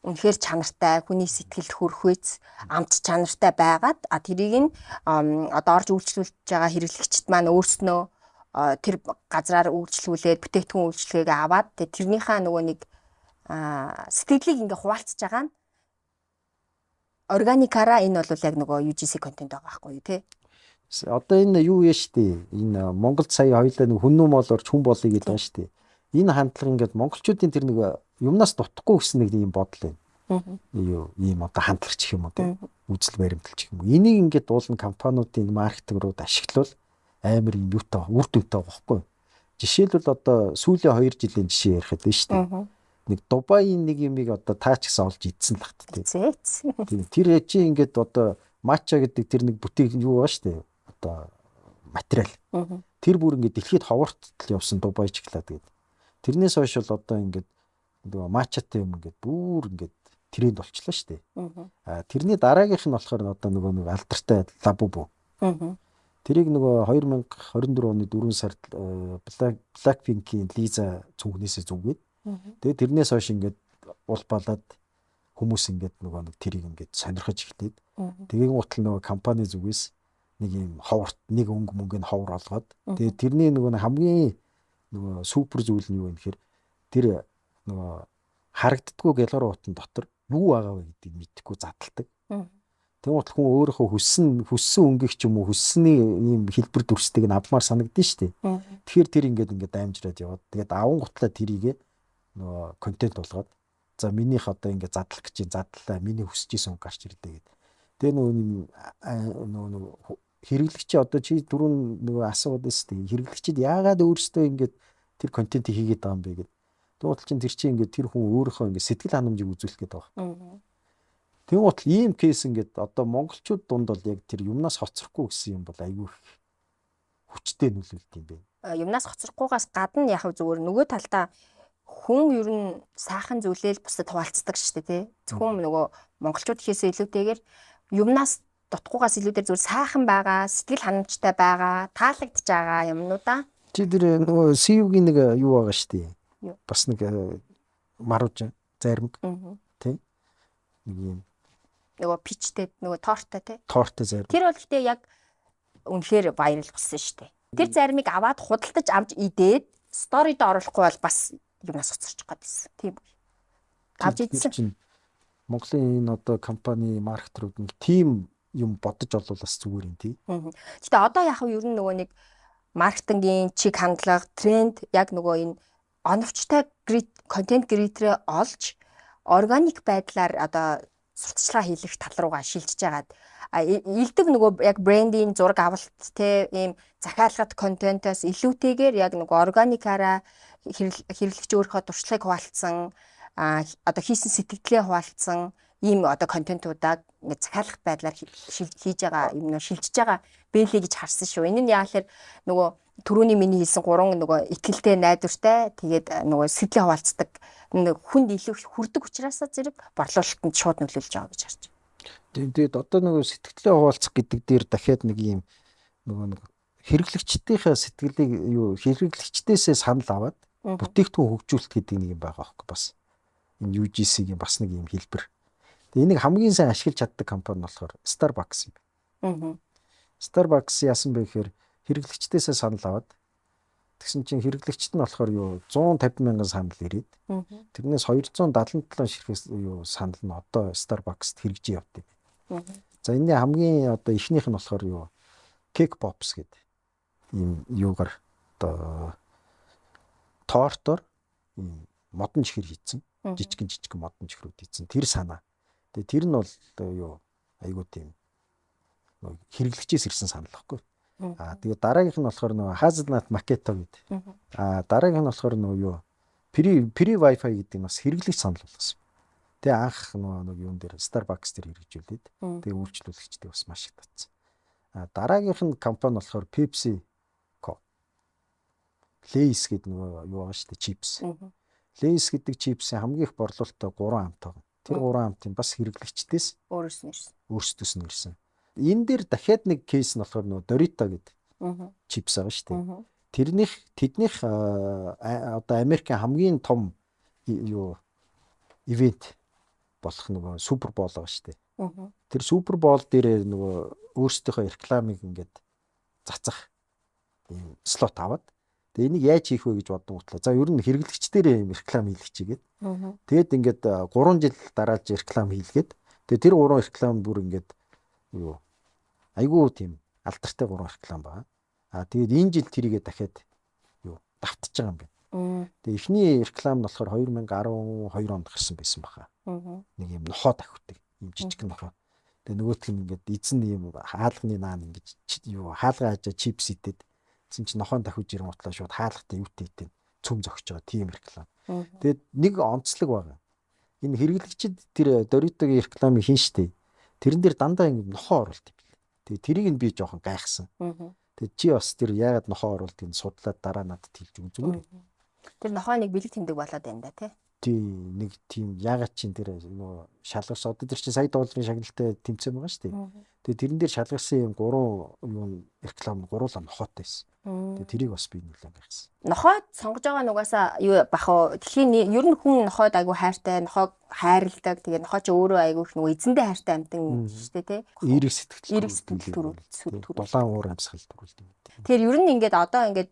үнэхээр чанартай, хүний сэтгэлд хүрхвэц, амт чанартай байгаад тэрийг нь одоо орж үйлчлүүлж байгаа хэрэглэгчд маань өөрснөө тэр газраар үйлчлүүлээд бүтээгдэхүүн үйлчилгээгээ аваад тэрнийхээ нөгөө нэг сэтгэлийг ингээ хуваалцж байгаа нь органикаараа энэ бол яг нөгөө UGC контент байгаа байхгүй юу те. Одоо энэ юу яа штэ энэ Монголд сая хоёлаа нэг Хүннү Mall орж хүн болъё гэдэг байгаа штэ. Энэ хандлага ингээд монголчуудын тэр нэг юмнаас дутхгүй гэсэн нэг ийм бодол байна. Юу ийм одоо хандлага ч юм уу те үзэл баримтлал ч юм уу. Энийг ингээд дуулна компаниудын маркетинг руу ашиглавал амар юм юутай үр дүнтэй байгаа байхгүй. Жишээлбэл одоо сүүлийн 2 жилийн жишээ ярихад байна штэ. Нэг Дубайын нэг юмыг одоо таа ч гэсэн олж идсэн л хат те. Тэр чи ингээд одоо матча гэдэг тэр нэг бүтээг юу байгаа штэ. Одоо материал. Тэр бүр ингээд дэлхийд ховорттол явсан Дубай чиглаад тэгээд. Тэрнээс хойш бол одоо ингээд нөгөө матчатай юм ингээд бүр ингээд тренд болчлоо штэ. Тэрний дараагийнх нь болохоор одоо нөгөө нэг алдартай лабубу. Тэрийг нөгөө 2024 оны 4 сард Blackpink-ийн Лиза цүнхнээсээ зүгээд. Тэгээд тэрнээс хойш ингээд улбалаад хүмүүс ингээд нөгөө нэг тэрийг ингээд сонирхож эхлээд. Тэгээд гутал нөгөө компани зүгээс нэг юм ховорт нэг өнгө мөнгө нь ховор олгоод тэгээд тэрний нөгөө хамгийн нөгөө супер зүйл нь юу вэ гэхээр тэр нөгөө харагддггүй гялгар утан дотор юу байгаа вэ гэдгийг мэдэхгүй задалдаг. Тэгвэл хүн өөрийнхөө хүссэн өнгийг ч юм уу хүссэний ийм хэлбэр дүрстэйг нь авмаар санагдана шүү дээ. Тэгэхээр тэр ингээд амжираад яваад тэгээд аван гутлаа тэрийгэ нөгөө контент болгоод за минийх одоо ингээд задлах гэж задлаа миний хүсэж исэн өнгө гарч ирдэ гэд. Тэгээ нөгөө хэрэглэгч одоо чи түрүүн нөгөө асууад байсан шүү дээ. Хэрэглэгчид яагаад өөрсдөө ингээд тэр контентыг хийгээд байгаа юм бэ гэд. Тэгвэл чин тэр чинь ингээд тэр хүн өөрийнхөө ингээд сэтгэл ханамжийг үзүүлэх гээд байгаа. Тэгвэл ийм кейс ингээд одоо монголчууд дунд бол яг тэр юмнаас хоцрохгүй гэсэн юм бол айгүй их хүчтэй нөлөөлт юм байна. Юмнаас хоцрохгүйгаас гадна яг зүгээр нөгөө талдаа Хүн ер нь сайхан зүйлээ л бусдад хуваалцдаг шүү дээ, тий. Зөвхөн нөгөө монголчууд гэхээсээ илүүтэйгээр юмнаас дутгуугаас илүүгээр зүгээр сайхан байгаа, сэтгэл ханамжтай байгаа, таалагдж байгаа юмнуудаа. Чи тэр нөгөө CU-гийн нэг юу байгаа шүү дээ. Бас нэг маруулж зарим. Тий. Нэг юм нөгөө пичтэй, нөгөө торттой, тий. Торттой зарим. Тэр бол гэтээ яг үнэхээр viral болсон шүү дээ. Тэр заримыг аваад худалдаж авч идээд story-д оруулахгүй бол бас юмнаас хоцорчих гээд байсан. Тийм үү. Авч идсэн. Монголын энэ одоо компани маркетерүүд нэг тийм юм бодож олвол бас зүгээр юм, тий. Гэтэ одоо яг нь ер нь нөгөө нэг маркетингийн чиг хандлага, тренд яг нөгөө энэ оновчтой контент creator ээ олж органик байдлаар одоо сурталчилгаа хийх тал руугаа шилжиж байгаад элдв нөгөө яг брендийн зураг авалт, те, ийм захиалгат контентоос илүүтэйгээр яг нөгөө органикаараа хэрэглэгч өөрийнхөө туршлагыг хуваалцсан, одоо хийсэн сэтгэлдээ хуваалцсан ийм одоо контентуудаа ингээд захиалгат байдлаар хийж байгаа юм нөө шилжиж байгаа бэлээ гэж харсан шүү. Энэ нь яалаар нөгөө түрүүний миний хэлсэн гурван нөгөө итгэлтэй, найдвартай, тэгээд нөгөө сэтгэлээ хуваалцдаг хүнд илүү их хүрдэг учраас зэрэг борлуулалтанд шууд нөлөөлж байгаа гэж харж байна. Тэгээд одоо нөгөө сэтгэлээ хуваалцах гэдэг дээр дахиад нэг юм нөгөө нэг хэрэглэгчдийнхээ сэтгэлийг юу хэрэглэгчдээсээ санал аваад бүтээгдэхүүн хөгжүүлэлт гэдэг нэг юм байгаа байхгүй бас. Энэ UGC-гийн бас нэг юм хэлбэр. Тэгээ энийг хамгийн сайн ашиглаж чаддаг компани болохоор Starbucks юм. Starbucks яасан бэ гэхээр хэрэглэгчдээсээ санал аваад тэгсэн чинь хэрэглэгчд нь болохоор юу 150 мянган санал ирээд тэрнээс 277 ширхэг юу санал нь одоо Starbucks-т хэрэгжиж явд юм. За, энэний хамгийн одоо эхнийх нь болохоор юу Cake Pops гэдэг ийм юугаар одоо тортоор ийм модон чихэр хийцэн, жижигэн жижигэн модон чихрүүд хийцэн тэр санаа. Тэгээ тэр нь бол юу айгуу тийм хэрэглэгчээс ирсэн санал байхгүй. Аа, тэгээ дараагийнх нь болохоор нөгөө Hazelnut Macchiato гэдэг. Аа, дараагийнх нь болохоор нөгөө юу Free Wi-Fi гэдэг нь бас хэрэглэгч санал болгосон. Тэгээ анх нөгөө нэг юун дээр Starbucks дээр хэрэгжүүлээд тэгээ үйлчлүүлэгчдийг бас маш их татсан. Аа, дараагийнх нь компани болохоор Pepsi Co. Lay's гэдэг нөгөө юу байгаа шүү дээ, чипс. Lay's гэдэг чипсийн хамгийн их борлуулалттай 3 амт байгаа. Тэр 3 амтын бас хэрэглэгчдээс өөрөөс нь ирсэн. Өөрсдөөс нь ирсэн. Энэ дээр дахиад нэг case нь болохоор нөгөө Dorito гэдэг чипс байгаа шүү дээ. Тэрнийх тэднийх одоо Америкийн хамгийн том юу event болох нөгөө Super Bowl байгаа шүү дээ. Тэр Super Bowl дээр нөгөө өөрсдийнхөө рекламыг ингээд цацах ийм slot аваад, тэгээ энийг яаж хийх вэ гэж бодсон гутлаа. За, ер нь хэрэглэгчдэрээ ийм реклам хийлгэж чигээд. Тэгээд ингээд 3 жил дараалж реклам хийлгээд, тэгээд тэр 3 реклам бүр ингээд юу айгүй тийм алдартай 3 реклам байгаа. А тэгээд энэ жил тэрийгээ дахиад юу давтаж байгаа юм байна. Тэгээ эхний реклам нь болохоор 2012 онд гарсан байсан баха. Нэг юм нохоо давхидаг. Ийм жижиг нохоо. Тэгээ нөгөөх нь ингээд эзэн ийм хаалганы наан ингэж юу хаалгаа хажаа чипс идээд тэгсэн чинь нохоон давхиж ирэн гутлаа шууд хаалгатай юутай идэв цөм зогсож байгаа тийм реклам. Тэгээд нэг онцлог байгаа. Энэ хэрэглэгчид тэр Dorito-гийн рекламыг хийн штэ. Тэрэн дээр дандаа ингэ нохоо оруулт юм бэл. Тэгээ тэрийг нь би жоохон гайхсан. Тэгээ чи бас тэр яагаад нохоо оруулдгийг судлаад дараа надад хэлж өгөн зүгээр. Тэр нохоо нэг бэлэг тэмдэг болоод байна да, тий. Тий, нэг тийм яагаад чинь тэр нөгөө шалгарсан одоо тэр чинь сая долларын шагналтай тэмцээн байгаа шүү дээ. Тэгээ тэрэн дээр шалгарсан юм гурван юм реклам гуруула нохоотой байсан. Тэгээ тэрийг бас би нэлээд гайхсан. Нохойд сонгож байгаа нь угаасаа юу бах уу, дэлхийн ер нь хүн нохойд айгу хайртай, нохойг хайрладаг. Тэгээ нохой ч өөрөө айгу их нөгөө эзэндээ хайртай амьтан шүү дээ, тий. Эерэг сэтгэл Эерэг сэтгэл төрүүл. Дулаан уур амьсгал төрүүлдэг юм. Тэгэхээр ер нь ингээд одоо ингээд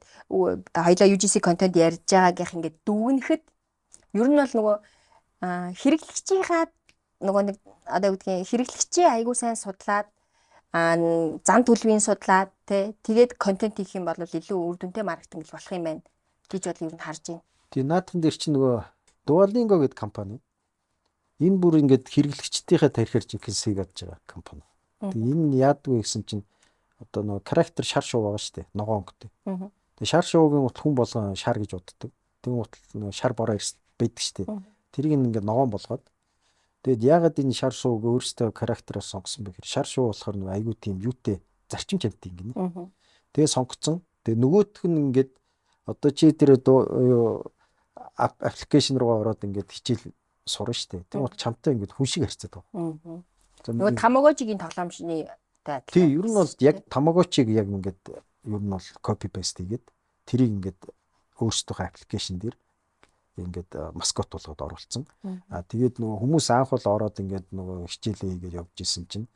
хоёлаа UGC контент ярьж байгаагийнх ингээд дүгнэхэд ер нь бол нөгөө хэрэглэгчийнхаа нөгөө нэг одоо юу гэдгийг хэрэглэгчийн айгу сайн судлаад, зан төлөвийн судлаад, тий, тэгээд контент хийх юм бол илүү үр дүнтэй маркетинг болох юм байна гэж бол ер нь харж байна. Тий, наадхан дээр чинь нөгөө Duolingo гэдэг компани энэ бүр ингээд хэрэглэгчдийнхээ тархиар жинхэнэ сэг авч байгаа компани. Тэгээ энэ яадаг вэ гэсэн чинь одоо нөгөө характер шар шуу байгаа шүү дээ. Ногоон өнгөтэй. Тэгээ шар шуугийн утал хүн болгон шар гэж боддог. Тэгэн утал нөгөө шар бороо ирсэн байдаг шүү дээ. Тэрийг ингээд ногоон болгоод, тэгээд яагаад энэ шар шууг өөрсдөө характераар сонгосон бэ гэхээр шар шуу болохоор нөгөө айгүй тийм юутэй зарчим чанартай ингэнэ. Тэгээ сонгоцсон. Тэгээ нөгөөх нь ингээд одоо чи тэр юу application руугаа ороод ингээд хичээл сурна штэ. Тэгэн гут чамтай ингээд хүн шиг харьцаад байгаа. Нөгөө Тамагочигийн тоглоомшны адилхан. Тий, ер нь бол яг Тамагочиг яг ингээд ер нь бол copy paste хийгээд тэрийг ингээд өөрсдийнхөө application дээр ингээд маскот болгоод оруулсан. А тэгээд нөгөө хүмүүс анх бол ороод ингээд нөгөө хичээлээ хийгээд явж исэн чинь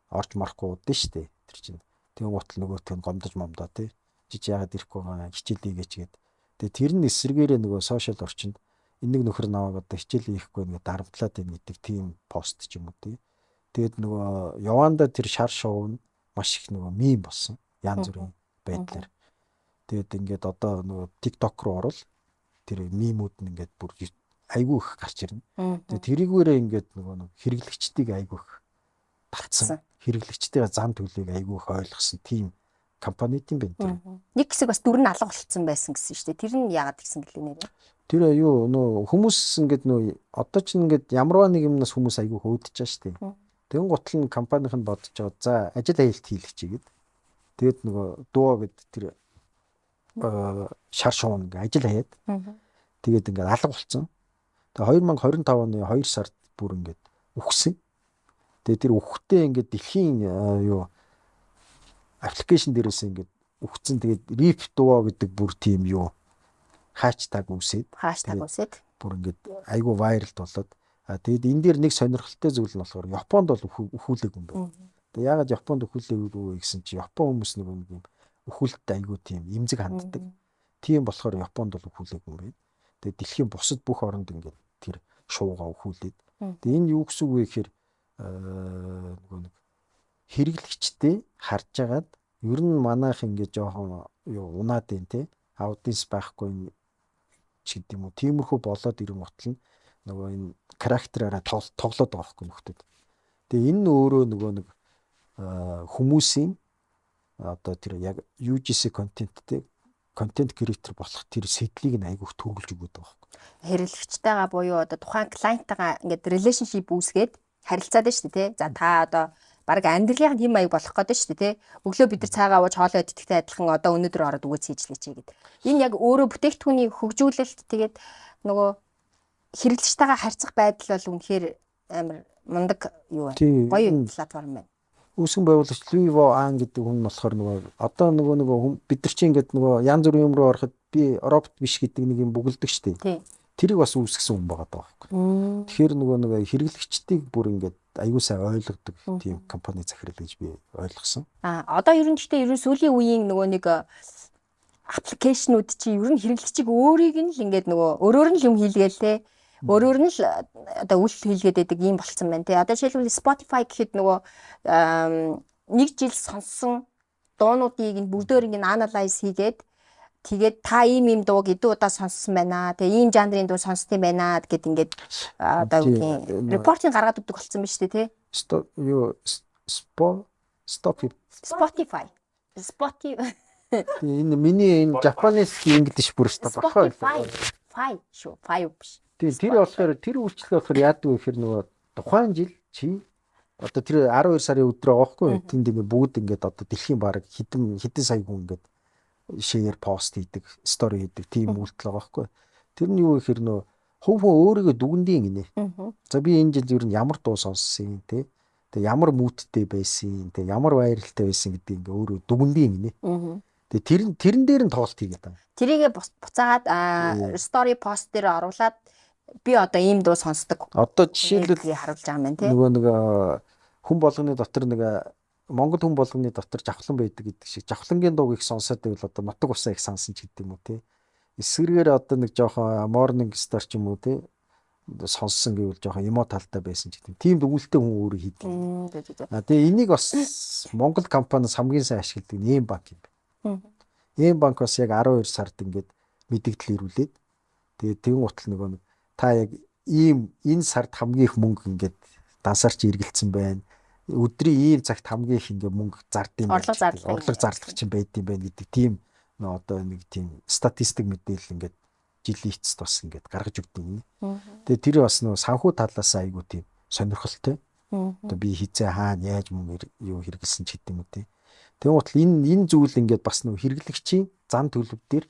орж марахгүй удаа штэ. Тэр чинь тэгэн гутал нөгөөх нь гомдож момдоо тий. Чи чи яагаад ирэхгүй байгаа хичээлээ хийгээч гээд. Тэгээ тэр нь эсрэгээрээ нөгөө social орчинд энэ нэг нөхөр намайг одоо хичээлээ хийхгүй ингээд дарамтлаад байна гэдэг тийм пост ч юм уу тий. Тэгээд нөгөө яванда тэр шар шоу нь маш их нөгөө meme болсон. Янз бүрийн байдлаар. Тэгээд ингээд одоо нөгөө TikTok руу орвол тэр meme үүд нь ингээд бүр айгүй их гарч ирнэ. Тэгээд тэрийгээрээ ингээд нөгөө нэг хэрэглэгчдийг айгүй их татсан. Хэрэглэгчдийн зан төлөвийг айгүй их ойлгосон тийм компани юм байна тэр. Нэг хэсэг бас дүр нь алга болцсон байсан гэсэн шүү дээ. Тэр нь яагаад гэсэн гэлээ нэрээ? Тэр юу нөө хүмүүс ингээд нөө одоо ч ингээд ямарваа нэг юмнаас хүмүүс айгүй хөөдөж байгаа шүү дээ. Тэгэн гутал нь компанийн нь бодож байгаа. За ажил аяялт хийлгэх чигээд. Тэгээд нөгөө дууа гэд тэр шар шуун ингээ ажил хаяад. Тэгээд ингээд алга болцсон. Тэгээд 2025 оны 2 сард бүр ингээд үхсэн. Тэгээд тэр үхэхдээ ингээд дэлхийн юу application дээрээс ингээд үхсэн. Тэгээд RIP Duo гэдэг бүр тийм юу hashtag үүсээд. Hashtag үүсээд. Бүр ингээд айгүй viral болоод. А тэгээд энэ дээр нэг сонирхолтой зүйл нь болохоор Японд бол үхүүлээгүй юм байна. Тэгээд яагаад Японд үхүүлээгүй вэ гэсэн чи Япон хүмүүс нэг юм үхүүлэлт айгүй тийм эмзэг ханддаг. Тийм болохоор Японд бол үхүүлээгүй юм байна. Тэгээд дэлхийн бусад бүх оронд ингээд тэр шуугаа үхүүлээд. Тэгээд энэ юу гэсэн үг вэ гэхээр нөгөө нэг хэрэглэгчтэй харж агаад ер нь манайх ингээд жоохон юу унаад байна те audience байхгүй ч гэдэг юм уу. Тиймэрхүү болоод ирэн гутал нь нөгөө энэ характераараа тоглоод байгаа байхгүй нөхдөд. Тэгээ энэ нь өөрөө нөгөө нэг хүмүүсийн одоо тэр яг UGC контенттэй content creator болох тэр сэтлийг нь айгүйх төрүүлж өгöd байгаа байхгүй. Хэрэглэгчтэйгээ буюу одоо тухайн client тайгаа ингээд relationship үүсгээд харилцаад байна шүү дээ, тий. За та одоо баг амьдралын хэм маяг болох гэдэг шүү дээ, тий. Өглөө бид нар цайгаа ууж хоолоо иддэгтэй адилхан одоо өнөөдөр ороод үгээс хийжлээч гэд. Энэ яг өөрөө бүтээгдэхүүний хөгжүүлэлт, тэгээд нөгөө хэрэглэгчтэйгээ харьцах байдал бол үнэхээр амар мундаг юу байна. Гоё платформ байна. Үүсгэн байгуулагч Луи Во Ан гэдэг хүн нь болохоор нөгөө одоо нөгөө бид нар чинь ингээд нөгөө янз бүрийн юм руу ороход би робот биш гэдэг нэг юм бүгэлдэг шүү дээ. Тэрийг бас үүсгэсэн хүн байгаа даа байхгүй. Тэгэхээр нөгөө нэг хэрэглэгчдийг бүр ингээд аюу сайн ойлгодог тийм компани захирал гэж би ойлгосон. А одоо ер нь гэхдээ ер нь сүүлийн үеийн нөгөө нэг application ууд чи ер нь хэрэглэгчийг өөрийг нь л ингээд нөгөө өөрөөр нь л юм хийлгээл те. Өөрөөр нь л одоо үйлдэл хийлгээд байдаг юм болцсон байна те. Одоо жишээлбэл Spotify гэхэд нөгөө нэг жил сонссон дуунуудыг нь бүгдээр ингэ analyze хийгээд, тэгээд та ийм ийм дууг эдэн удаа сонссон байна. Тэгээ ийм жанрын дуу сонссон юм байна гэд ингээд одоо юу гэх report ыг гаргаад өгдөг болсон биз дээ тий. Юу спо stop Spotify. Spotify. Энэ миний энэ Japanese English бүр өстө болохоо. Spotify. Fi шүү. Five биш. Тийм, тэр болохоор тэр үйлчлэг болохоор яадаг вэ гэхээр нөгөө тухайн жил чи одоо тэр 12 сарын өдөр байгаа байхгүй юу? Тэнд ингээ бүгд ингээд одоо дэлхийн бараг хэдэн хэдэн сая хүн ингээд share пост хийдэг, story хийдэг тийм үйлдэл байгаа байхгүй юу? Тэр нь юу гэхээр нөө хувь хүн өөрийгөө дүгнэдэг гинэ. За би энэ жил ер нь ямар дуу сонссон те. Тэгээ ямар mood тэй байсан, тэгээ ямар viral тай байсан гэдгийг ингээ өөрөө дүгнэдэг гинэ. Тэгээ тэрэн дээр нь тоглолт хийгээд байгаа. Тэрийгэ буцаагаад story post дээр оруулаад би одоо ийм дуу сонсдог. Одоо жишээлбэл харуулж байгаа юм байна тий. Нөгөө нэг хүн болгоны дотор нэг Монгол хүн болгоны дотор жавхлан байдаг гэдэг шиг жавхлангийн дууг их сонсоод байвал одоо нутаг усаа их сансан ч гэдэг юм уу тий. Эсвэргээр одоо нэг жоохон Morning Star ч юм уу тий сонссон гэвэл жоохон emo талтай байсан ч гэдэг. Тийм дүгнэлтээ хүн өөрөө хийдэг. А тэгээ энийг бас Монгол компаниас хамгийн сайн ашигладаг нь Эм банк юм байна. Эм банк бас яг 12 сард ингээд мэдэгдэл ирүүлээд тэгээд тэгэн гутал нөгөө нэг та яг ийм энэ сард хамгийн их мөнгө ингээд дансаар чи эргэлцсэн байна. Өдрийн ийм цагт хамгийн их ингээд мөнгө зардсан байна. Орлого зарлага. Орлого зарлах чинь байдсан байна гэдэг тийм нөө одоо нэг тийм статистик мэдээлэл ингээд жилийн эцэст бас ингээд гаргаж өгдөг юм. Тэгээ тэр бас нөө санхүү талаас айгуу тийм сонирхолтой. Одоо би хизээ хаана яаж мөнгө юу хэрэгэлсэн ч гэдэг юм уу те. Тэгэн гутал энэ зүйл ингээд бас нөө хэрэглэгчийн зан төлөв дээр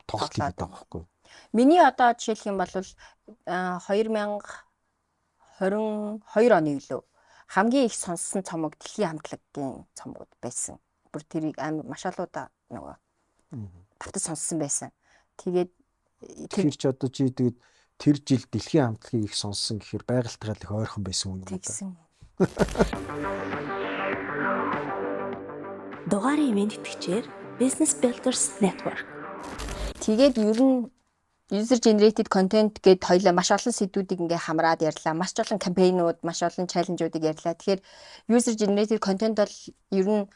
тоглолт хийгээд байгаа байхгүй юу? Миний одоо жишээлх юм бол 2022 оны илүү хамгийн их сонссон цомог Дэлхийн хамтлагийн цомгууд байсан. Бүр тэрийг амар маш олон удаа нөгөө давтаж сонссон байсан. Тэгээд тэр чи одоо чи тэгээд тэр жил Дэлхийн хамтлагийг их сонссон гэхээр байгальтайгаа их ойрхон байсан юм уу? Тэгсэн. Дугаарын ивээн тэтгэгчээр Business Builders Network. Тэгээд ер нь user generated content гэд хоёлаа маш олон сэдвүүдийг ингээ хамраад ярьлаа. Маш олон кампайнууд, маш олон challenge уудыг ярьлаа. Тэгэхээр user generated content бол ер нь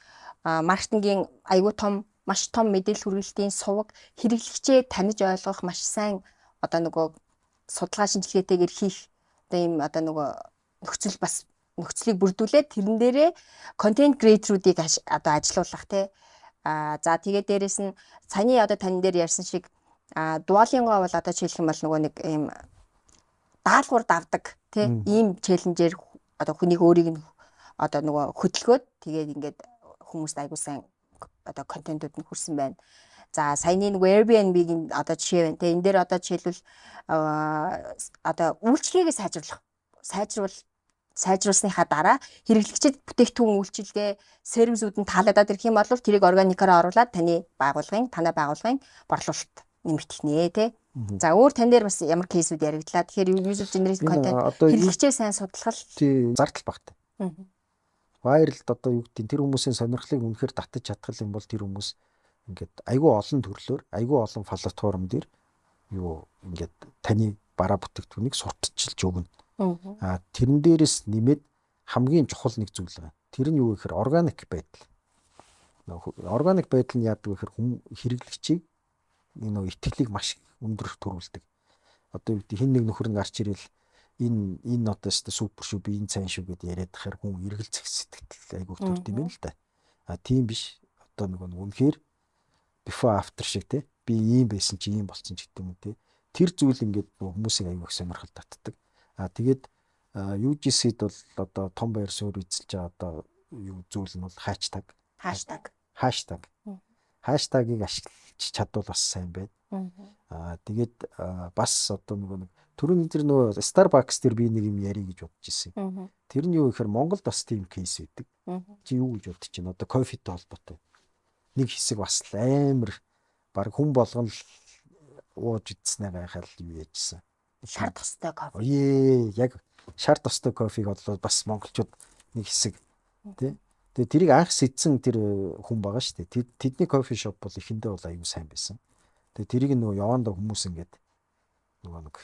маркетингийн айгүй том, маш том мэдээлэл хүргэлтийн суваг, хэрэглэгчээ таних ойлгох маш сайн одоо нөгөө судалгаа шинжилгээтэйгээр хийх одоо ийм одоо нөгөө нөхцөл бас нөхцөлийг бүрдүүлээд тэрэн дээрээ content creator-уудыг одоо ажилуулах тий. За, тэгээд дээрэс нь саяны одоо тань дээр ярьсан шиг Duolingo бол одоо жишээлх юм бол нөгөө нэг ийм даалгавар давдаг тий ийм challenge ээр одоо хүнийг өөрийг нь одоо нөгөө хөдөлгөөд, тэгээд ингээд хүмүүст айгуу сайн одоо контентууд нь хүрсэн байна. За, саяны нөгөө Airbnb-гийн одоо жишээ байна. Тэгээ энэ дээр одоо жишээлбэл одоо үйлчилгээгээ сайжруулах сайжруулсныхаа дараа хэрэглэгчид бүтээгдэхүүн, үйлчилгээ, сервисүүд нь таалагдаад ирэх юм бол тэрийг органикаараа оруулаад таны байгууллагын, танай байгууллагын борлуулалт нэмэгдэх нэ тий. За, өөр тань дээр бас ямар case үүд яригдлаа. Тэгэхээр user generated content хэрэглэгчээ сайн судлах л тий зардал багтай. Viral одоо юу гэдэг, тэр хүмүүсийн сонирхлыг үнэхээр татаж чадах юм бол тэр хүмүүс ингээд айгүй олон төрлөөр, айгүй олон платформ дээр юу ингээд таны бараа бүтээгдэхүүнийг сурталчилж өгнө. Тэрэн дээрээс нэмээд хамгийн чухал нэг зүйл байгаа. Тэр нь юу гэхээр органик байдал. Органик байдал нь яадаг вэ гэхээр хүм хэрэглэгчийг энэ нөгөө итгэлийг маш өндөр төрүүлдэг. Одоо юу гэдэг, хэн нэг нөхөр нь гарч ирэл энэ одоо өстө супер шүү, би энэ сайн шүү гэд яриад тахаар хүн эргэлзэх сэтгэл айгүйх төрд юм байна л да. Тийм биш. Одоо нөгөө нэг үнэхээр before after шиг те, би ийм байсан чи ийм болцсон ч гэдэг юм уу те. Тэр зүйл ингээд хүмүүсийг айгүйх сонирхол татдаг. Тэгээд UGC-д бол одоо том байр суурь эзэлж байгаа одоо юу зүйл нь бол hashtag. Hashtag. Hashtag. Hashtag ыг ашиглаж чадвал бас сайн байна. Тэгээд бас одоо нөгөө нэг түрүүний тэр нөгөө Starbucks дээр би нэг юм ярих гэж бодож ирсэн. Тэр нь юу гэхээр Монголд бас тийм case байдаг. Чи юу гэж бодож байна? Одоо кофетэй холбоотой. Нэг хэсэг бас л амар баг хүн болгон л ууж идснээ гайхал юу яжсэн. Шар тостой кофе. Ээ, яг шар тостой кофег бол бас монголчууд нэг хэсэг тий. Тэгээ тэрийг анх сэтсэн тэр хүн байгаа шүү дээ. Тэдний coffee shop бол эхэндээ бол аюу сайн байсан. Тэгээ тэрийг нөгөө явандаа хүмүүс ингээд нөгөө нэг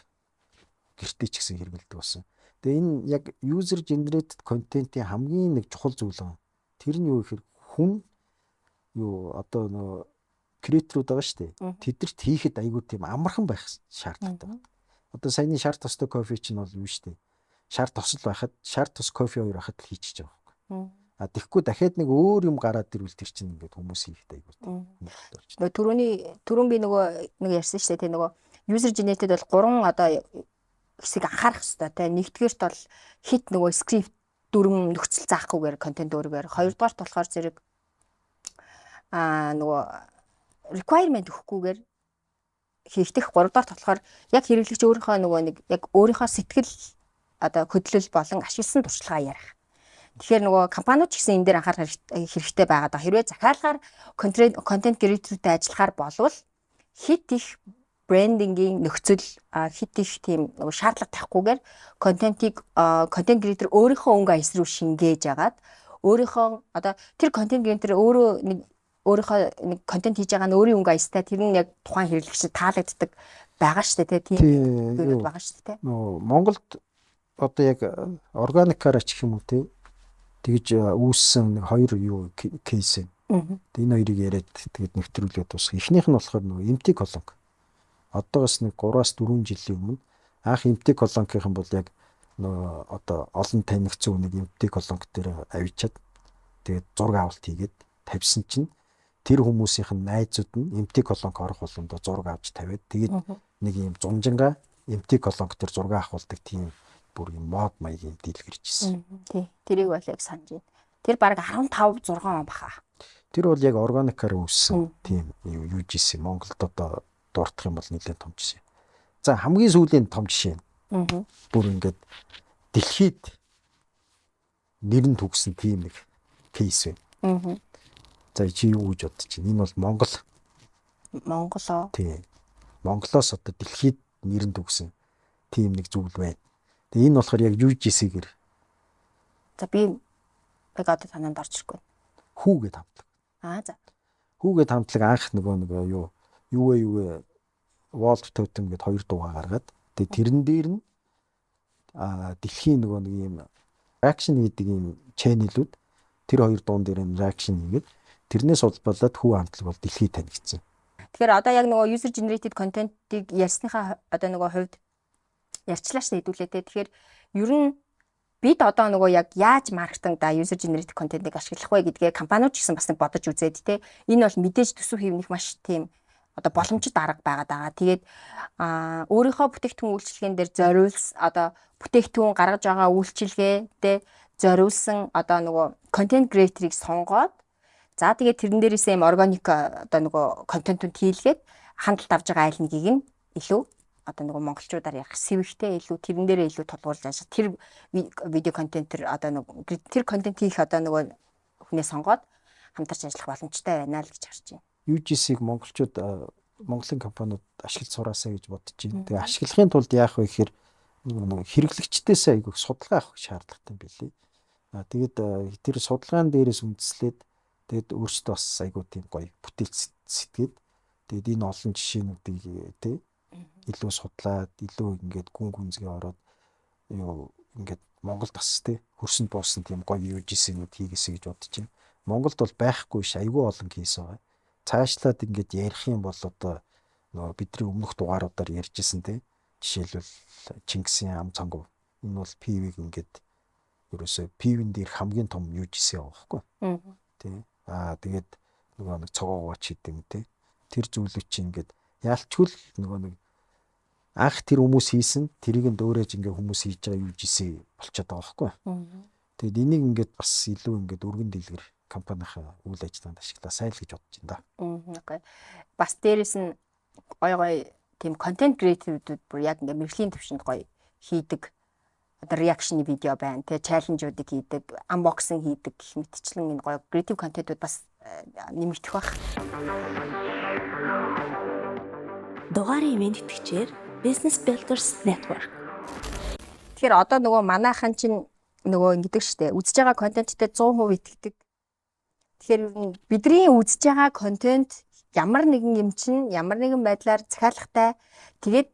гэртээ ч гэсэн хэрэгэлдэг болсон. Тэгээ энэ яг user generated content-ийн хамгийн нэг чухал зүйл байгаа. Тэр нь юу гэхээр хүн юу одоо нөгөө creator ууд байгаа шүү дээ. Тэдэрт хийхэд айгүй тийм амархан байх шаардлагатай байна. Одоо саяны шар тостой кофе чинь бол юу шүү дээ. Шар тосол байхад, шар тос кофе хоёр байхад л хийчихэж байгаа байхгүй. Тэгэхгүй дахиад нэг өөр юм гараад ирвэл тэр чинь ингээд хүмүүс хийхэд айгүй тийм болчихно. Нөгөө түрүүн би нөгөө нэг ярьсан шүү дээ, тийм, нөгөө user generated бол гурван одоо хэсэг анхаарах хэрэгтэй тийм. Нэгдүгээрт бол хит нөгөө скрипт, дүрм, нөхцөл заахгүйгээр контент өөрөөр. Хоёрдугаарт болохоор зэрэг нөгөө requirement өгөхгүйгээр хийхдэх. Гуравдугаарт болохоор яг хэрэглэгч өөрийнхөө нөгөө нэг яг өөрийнхөө сэтгэл одоо хөдлөл болон ашигласан туршлагаа ярих. Тэгэхээр нөгөө компаниуд ч гэсэн энэ дээр анхаарах хэрэгтэй байгаа даа. Хэрвээ захиалгаар контент creator тэй ажиллахаар болвол хит их брендингийн нөхцөл, хит их тийм нөгөө шаардлага тавихгүйгээр контентыг контент creator өөрийнхөө өнгө аяс руу шингээж агаад, өөрийнхөө одоо тэр контент creator өөрөө нэг өөрийнхөө нэг контент хийж байгаа нь өөрийн өнгө аястай, тэр нь яг тухайн хэрэглэгчид таалагддаг байгаа шүү дээ, тийм юу байгаа шүү дээ. Нөгөө Монголд одоо яг органикаараа ч гэх юм уу те, тэгж үүссэн нэг хоёр юу case байна. Энэ хоёрыг яриад тэгээд нэвтрүүлгээ дуусгах. Эхнийх нь болохоор нөгөө Эмтэй колонк. Одоогоос нэг 3-аас 4 жилийн өмнө анх Эмтэй колонкийнхан бол яг нөгөө одоо олон танигдсан үнийг Эмтэй колонк дээр авчиад, тэгээд зураг авалт хийгээд тавьсан чинь тэр хүмүүсийнх нь найзууд нь Эмтэй колонк орох болгондоо зураг авч тавиад, тэгээд нэг юм зунжингаа Эмтэй колонк дээр зураг авахулдаг тийм бүр юм мод маягийн дэлгэрч ирсэн. Тий. Тэрийг бол яг санаж байна. Тэр баг 15 6 он баха. Тэр бол яг органикаар үүссэн тийм юу юуж исэн Монголд одоо дурдах юм бол нэлээд том жишээ. За, хамгийн сүүлийн том жишээ. Бүр ингээд дэлхийд нэр нь түгсэн тийм нэг case байна. За, чи юу гэж бодож байна? Энэ бол Монгол. Монголоо. Тийм. Монголоос одоо дэлхийд нэр нь түгсэн тийм нэг зүйл байна. Тэгээ энэ болохоор яг UGC-гэр. За, би яг одоо санаанд орж ирэхгүй. Хүү гээд хамтлаг. Аа, за. Хүү гээд хамтлаг анх нөгөө юу Wolf Totem гээд хоёр дуугаа гаргаад, тэгээ тэрэн дээр нь дэлхийн нөгөө нэг юм reaction хийдэг юм channel-үүд тэр хоёр дуун дээр нь reaction хийгээд, тэрнээс улбалаад Хүү хамтлаг бол дэлхийд танигдсан. Тэгэхээр одоо яг нөгөө user generated content-ыг ярьсныхаа одоо нөгөө хувьд ярьчлаа шүү дээ хэдүүлээ те. Тэгэхээр ер нь бид одоо нөгөө яг яаж маркетингда user generated content-ыг ашиглах вэ гэдгээ компаниуд ч гэсэн бас нэг бодож үзээд те. Энэ бол мэдээж төсөв хийх маш тийм одоо боломжит арга байгаад байгаа. Тэгээд өөрийнхөө бүтээгдэхүүн үйлчилгээн дээр зориулс, одоо бүтээгдэхүүн гаргаж байгаа үйлчилгээ те зориулсан одоо нөгөө content creator-ыг сонгоод, за, тэгээд тэрэн дээрээсээ юм органик одоо нөгөө контентууд хийлгээд хандлт авч байгаа аль нэгийг нь илүү одоо нөгөө монголчуудаар ярих сэвэгтэй илүү тэрэн дээрээ илүү тулгуурлаж ажиллах, тэр видео контентэр одоо нөгөө тэр контент хийх одоо нөгөө хүнээ сонгоод хамтарч ажиллах боломжтой байна л гэж харж байна. UGC-г монголчууд, Монголын компаниуд ашиглаж сураасай гэж бодож байна. Тэгээ ашиглахын тулд яах вэ гэхээр хэрэглэгчдээс айгүйх судалгаа авах шаардлагатай юм билий. Тэгээд тэр судалгаан дээрээс үндэслээд, тэгээд өөрсдөө бас айгүй тийм гоё бүтээл сэтгээд, тэгээд энэ олон жишээнүүдийг тий илүү судлаад, илүү ингээд гүн гүнзгий ороод, юу ингээд Монголд бас тий хөрсөнд буусан тийм гоё UGC-нүүд хийгээсэй гэж бодож байна. Монголд бол байхгүй ш, айгүй олон case байгаа. Цаашлаад ингээд ярих юм бол одоо нөгөө бидний өмнөх дугааруудаар ярьжсэн тий. Жишээлбэл, Чингисийн ам цонгов. Энэ бол пивийг ингээд ерөөсөө пивэн дээр хамгийн том UGC байгаа байхгүй. Тий. Тэгээд нөгөө нэг цогоогооч гэдэг юм тий. Тэр зүйлүүд чинь ингээд яалчгүй л нөгөө нэг анх тэр хүмүүс хийсэн, тэрийг нь дөөрэж ингээ хүмүүс хийж байгаа UGC болчиход байгаа байхгүй. Тэгээд энийг ингээд бас илүү ингээд өргөн дэлгэр компанийнхаа үйл ажиллагаанд ашиглаасай л гэж бодож байна да. Okay. Бас дээрэс нь гоё гоё тийм content creator-ууд бүр яг ингээ мэргэжлийн төвшөнд гоё хийдэг одоо reaction видео байна, тэгээ challenge-уудыг хийдэг, unboxing хийдэг гэх мэтчлэн энэ гоё creative content-ууд бас нэмэгдэх байх. Дугаарын ивээн тэтгэгчээр Business Builders Network. Тэгэхээр одоо нөгөө манайхан чинь нөгөө ингэдэг штэ, үзэж байгаа контенттэй 100% итгэдэг. Тэгэхээр ер нь бидний үзэж байгаа контент ямар нэгэн юм чинь ямар нэгэн байдлаар захиалгатай, тэгээд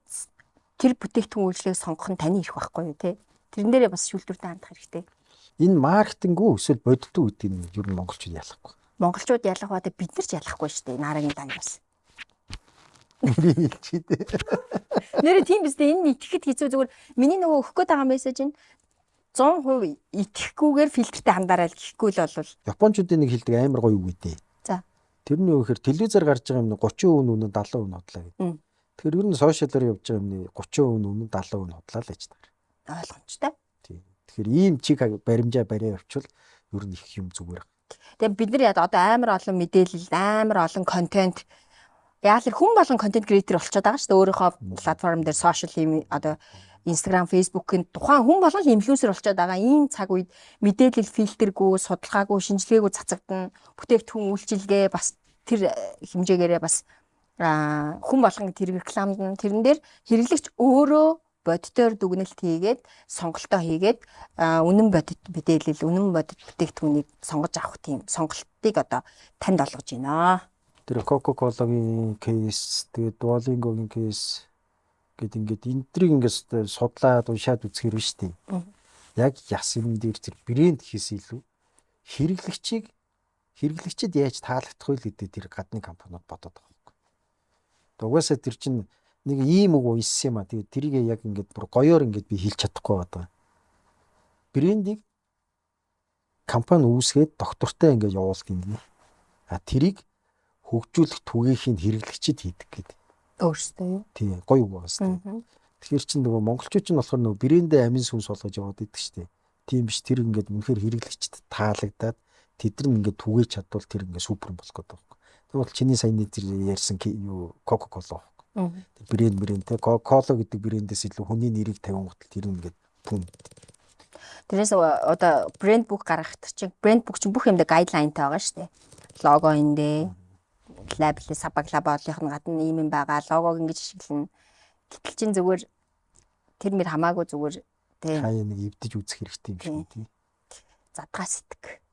тэр бүтээгдэхүүн үйлчилгээг сонгох нь таны эрх байхгүй юу те. Тэрэн дээрээ бас шүүлтүүртэй хандах хэрэгтэй. Энэ маркетинг үү эсвэл бодит үү гэдгийг нь ер нь монголчууд ялахгүй. Монголчууд ялах ба бид нар ч ялахгүй шүү дээ. Нарагийн дан бас. Би хэлчихээ дээ. Нэрээ тийм биз дээ. Энэ итгэхэд хэцүү, зүгээр миний нөгөө өгөх гээд байгаа мессеж нь 100% итгэхгүйгээр фильтртэй хандаарай л гэхгүй л бол. Япончуудын нэг хэлдэг амар гоё үг үү. За. Тэр нь юу гэхээр телевизээр гарч байгаа юм 30% нь үнэн, 70% нь худлаа гэдэг. Тэгэхээр ер нь social-аар явж байгаа юмны 30% нь үнэн, 70% нь худлаа л гэж байна. Ойлгомжтой. Тийм. Тэгэхээр ийм чиг баримжаа бариа явуучвал ер нь их юм зүгээр. Тэгээ бид нар яа одоо амар олон мэдээлэл, амар олон контент, яг л хүн болгон content creator болчиход байгаа шүү дээ. Өөрийнхөө платформ дээр social юм одоо Instagram, Facebook-ын тухайн хүн болгон л инфлюенсер болчиход байгаа. Ийм цаг үед мэдээлэл фильтргүй, судалгаагүй, шинжилгээгүй цацагдана. Бүтээгдэхүүн үйлчилгээ бас тэр хэмжээгээрээ бас хүн болгон тэр рекламд нь, тэрэн дээр хэрэглэгч өөрөө бодитоор дүгнэлт хийгээд, сонголтоо хийгээд, үнэн бодит мэдээлэл, үнэн бодит бүтээгдэхүүнийг сонгож авах тийм сонголтыг одоо танд олгож байна. Тэр Coca-Cola-гийн case, тэгээд Duolingo-гийн case гэд ингээд энтриг ингээд судлаад уншаад үзэхэр биш үү? Яг яс юм дээр тэр брэнд гэхээс илүү хэрэглэгчийг, хэрэглэгчид яаж таалагдах вэ гэдэг тэр гадны компаниуд бодоод байгаа байхгүй. Тэгээд угаасаа тэр чинь нэг ийм үг уйссан юм а. Тэгээд тэрийг яг ингээд бүр гоёор ингээд би хэлж чадахгүй байгаа. Брендийг компани үүсгээд доктортой ингээд явуулдаг юм нэ. А тэрийг хөгжүүлэх түгээхийг хэрэглэгчид хийдэг гэдэг. Өөрсдөө юу? Тийм, гоё үг байгаа шүү. Тэгэхээр чин нөгөө монголчууд чинь болохоор нөгөө брэндээ амин сүнс болгож яваад идэг шүү дээ. Тийм биш, тэр ингээд үнэхээр хэрэглэгчд таалагдаад, тэд нар ингээд түгээж чадвал тэр ингээд супер болох гэдэг байхгүй. Тэгвэл чиний саяны тэр ярьсан юу, Coca-Cola байхгүй. Тэр брэнд те Coca-Cola гэдэг брэндээс илүү хүний нэрийг тавингууд тэр ингээд пүм. Тэрнээс одоо brand book гаргах чинь, brand book чинь бүх юмдаа guideline тай байгаа шүү дээ. Лого эндээ, label, сабаг лаболынх нь гадна ийм юм байгаа. Логог ингэж ашиглана. Гэтэл чин зүгээр тэр мэр хамаагүй зүгээр тий. Хаяа нэг эвдэж үзэх хэрэгтэй юм шиг тий. Задгаа сэтгэх.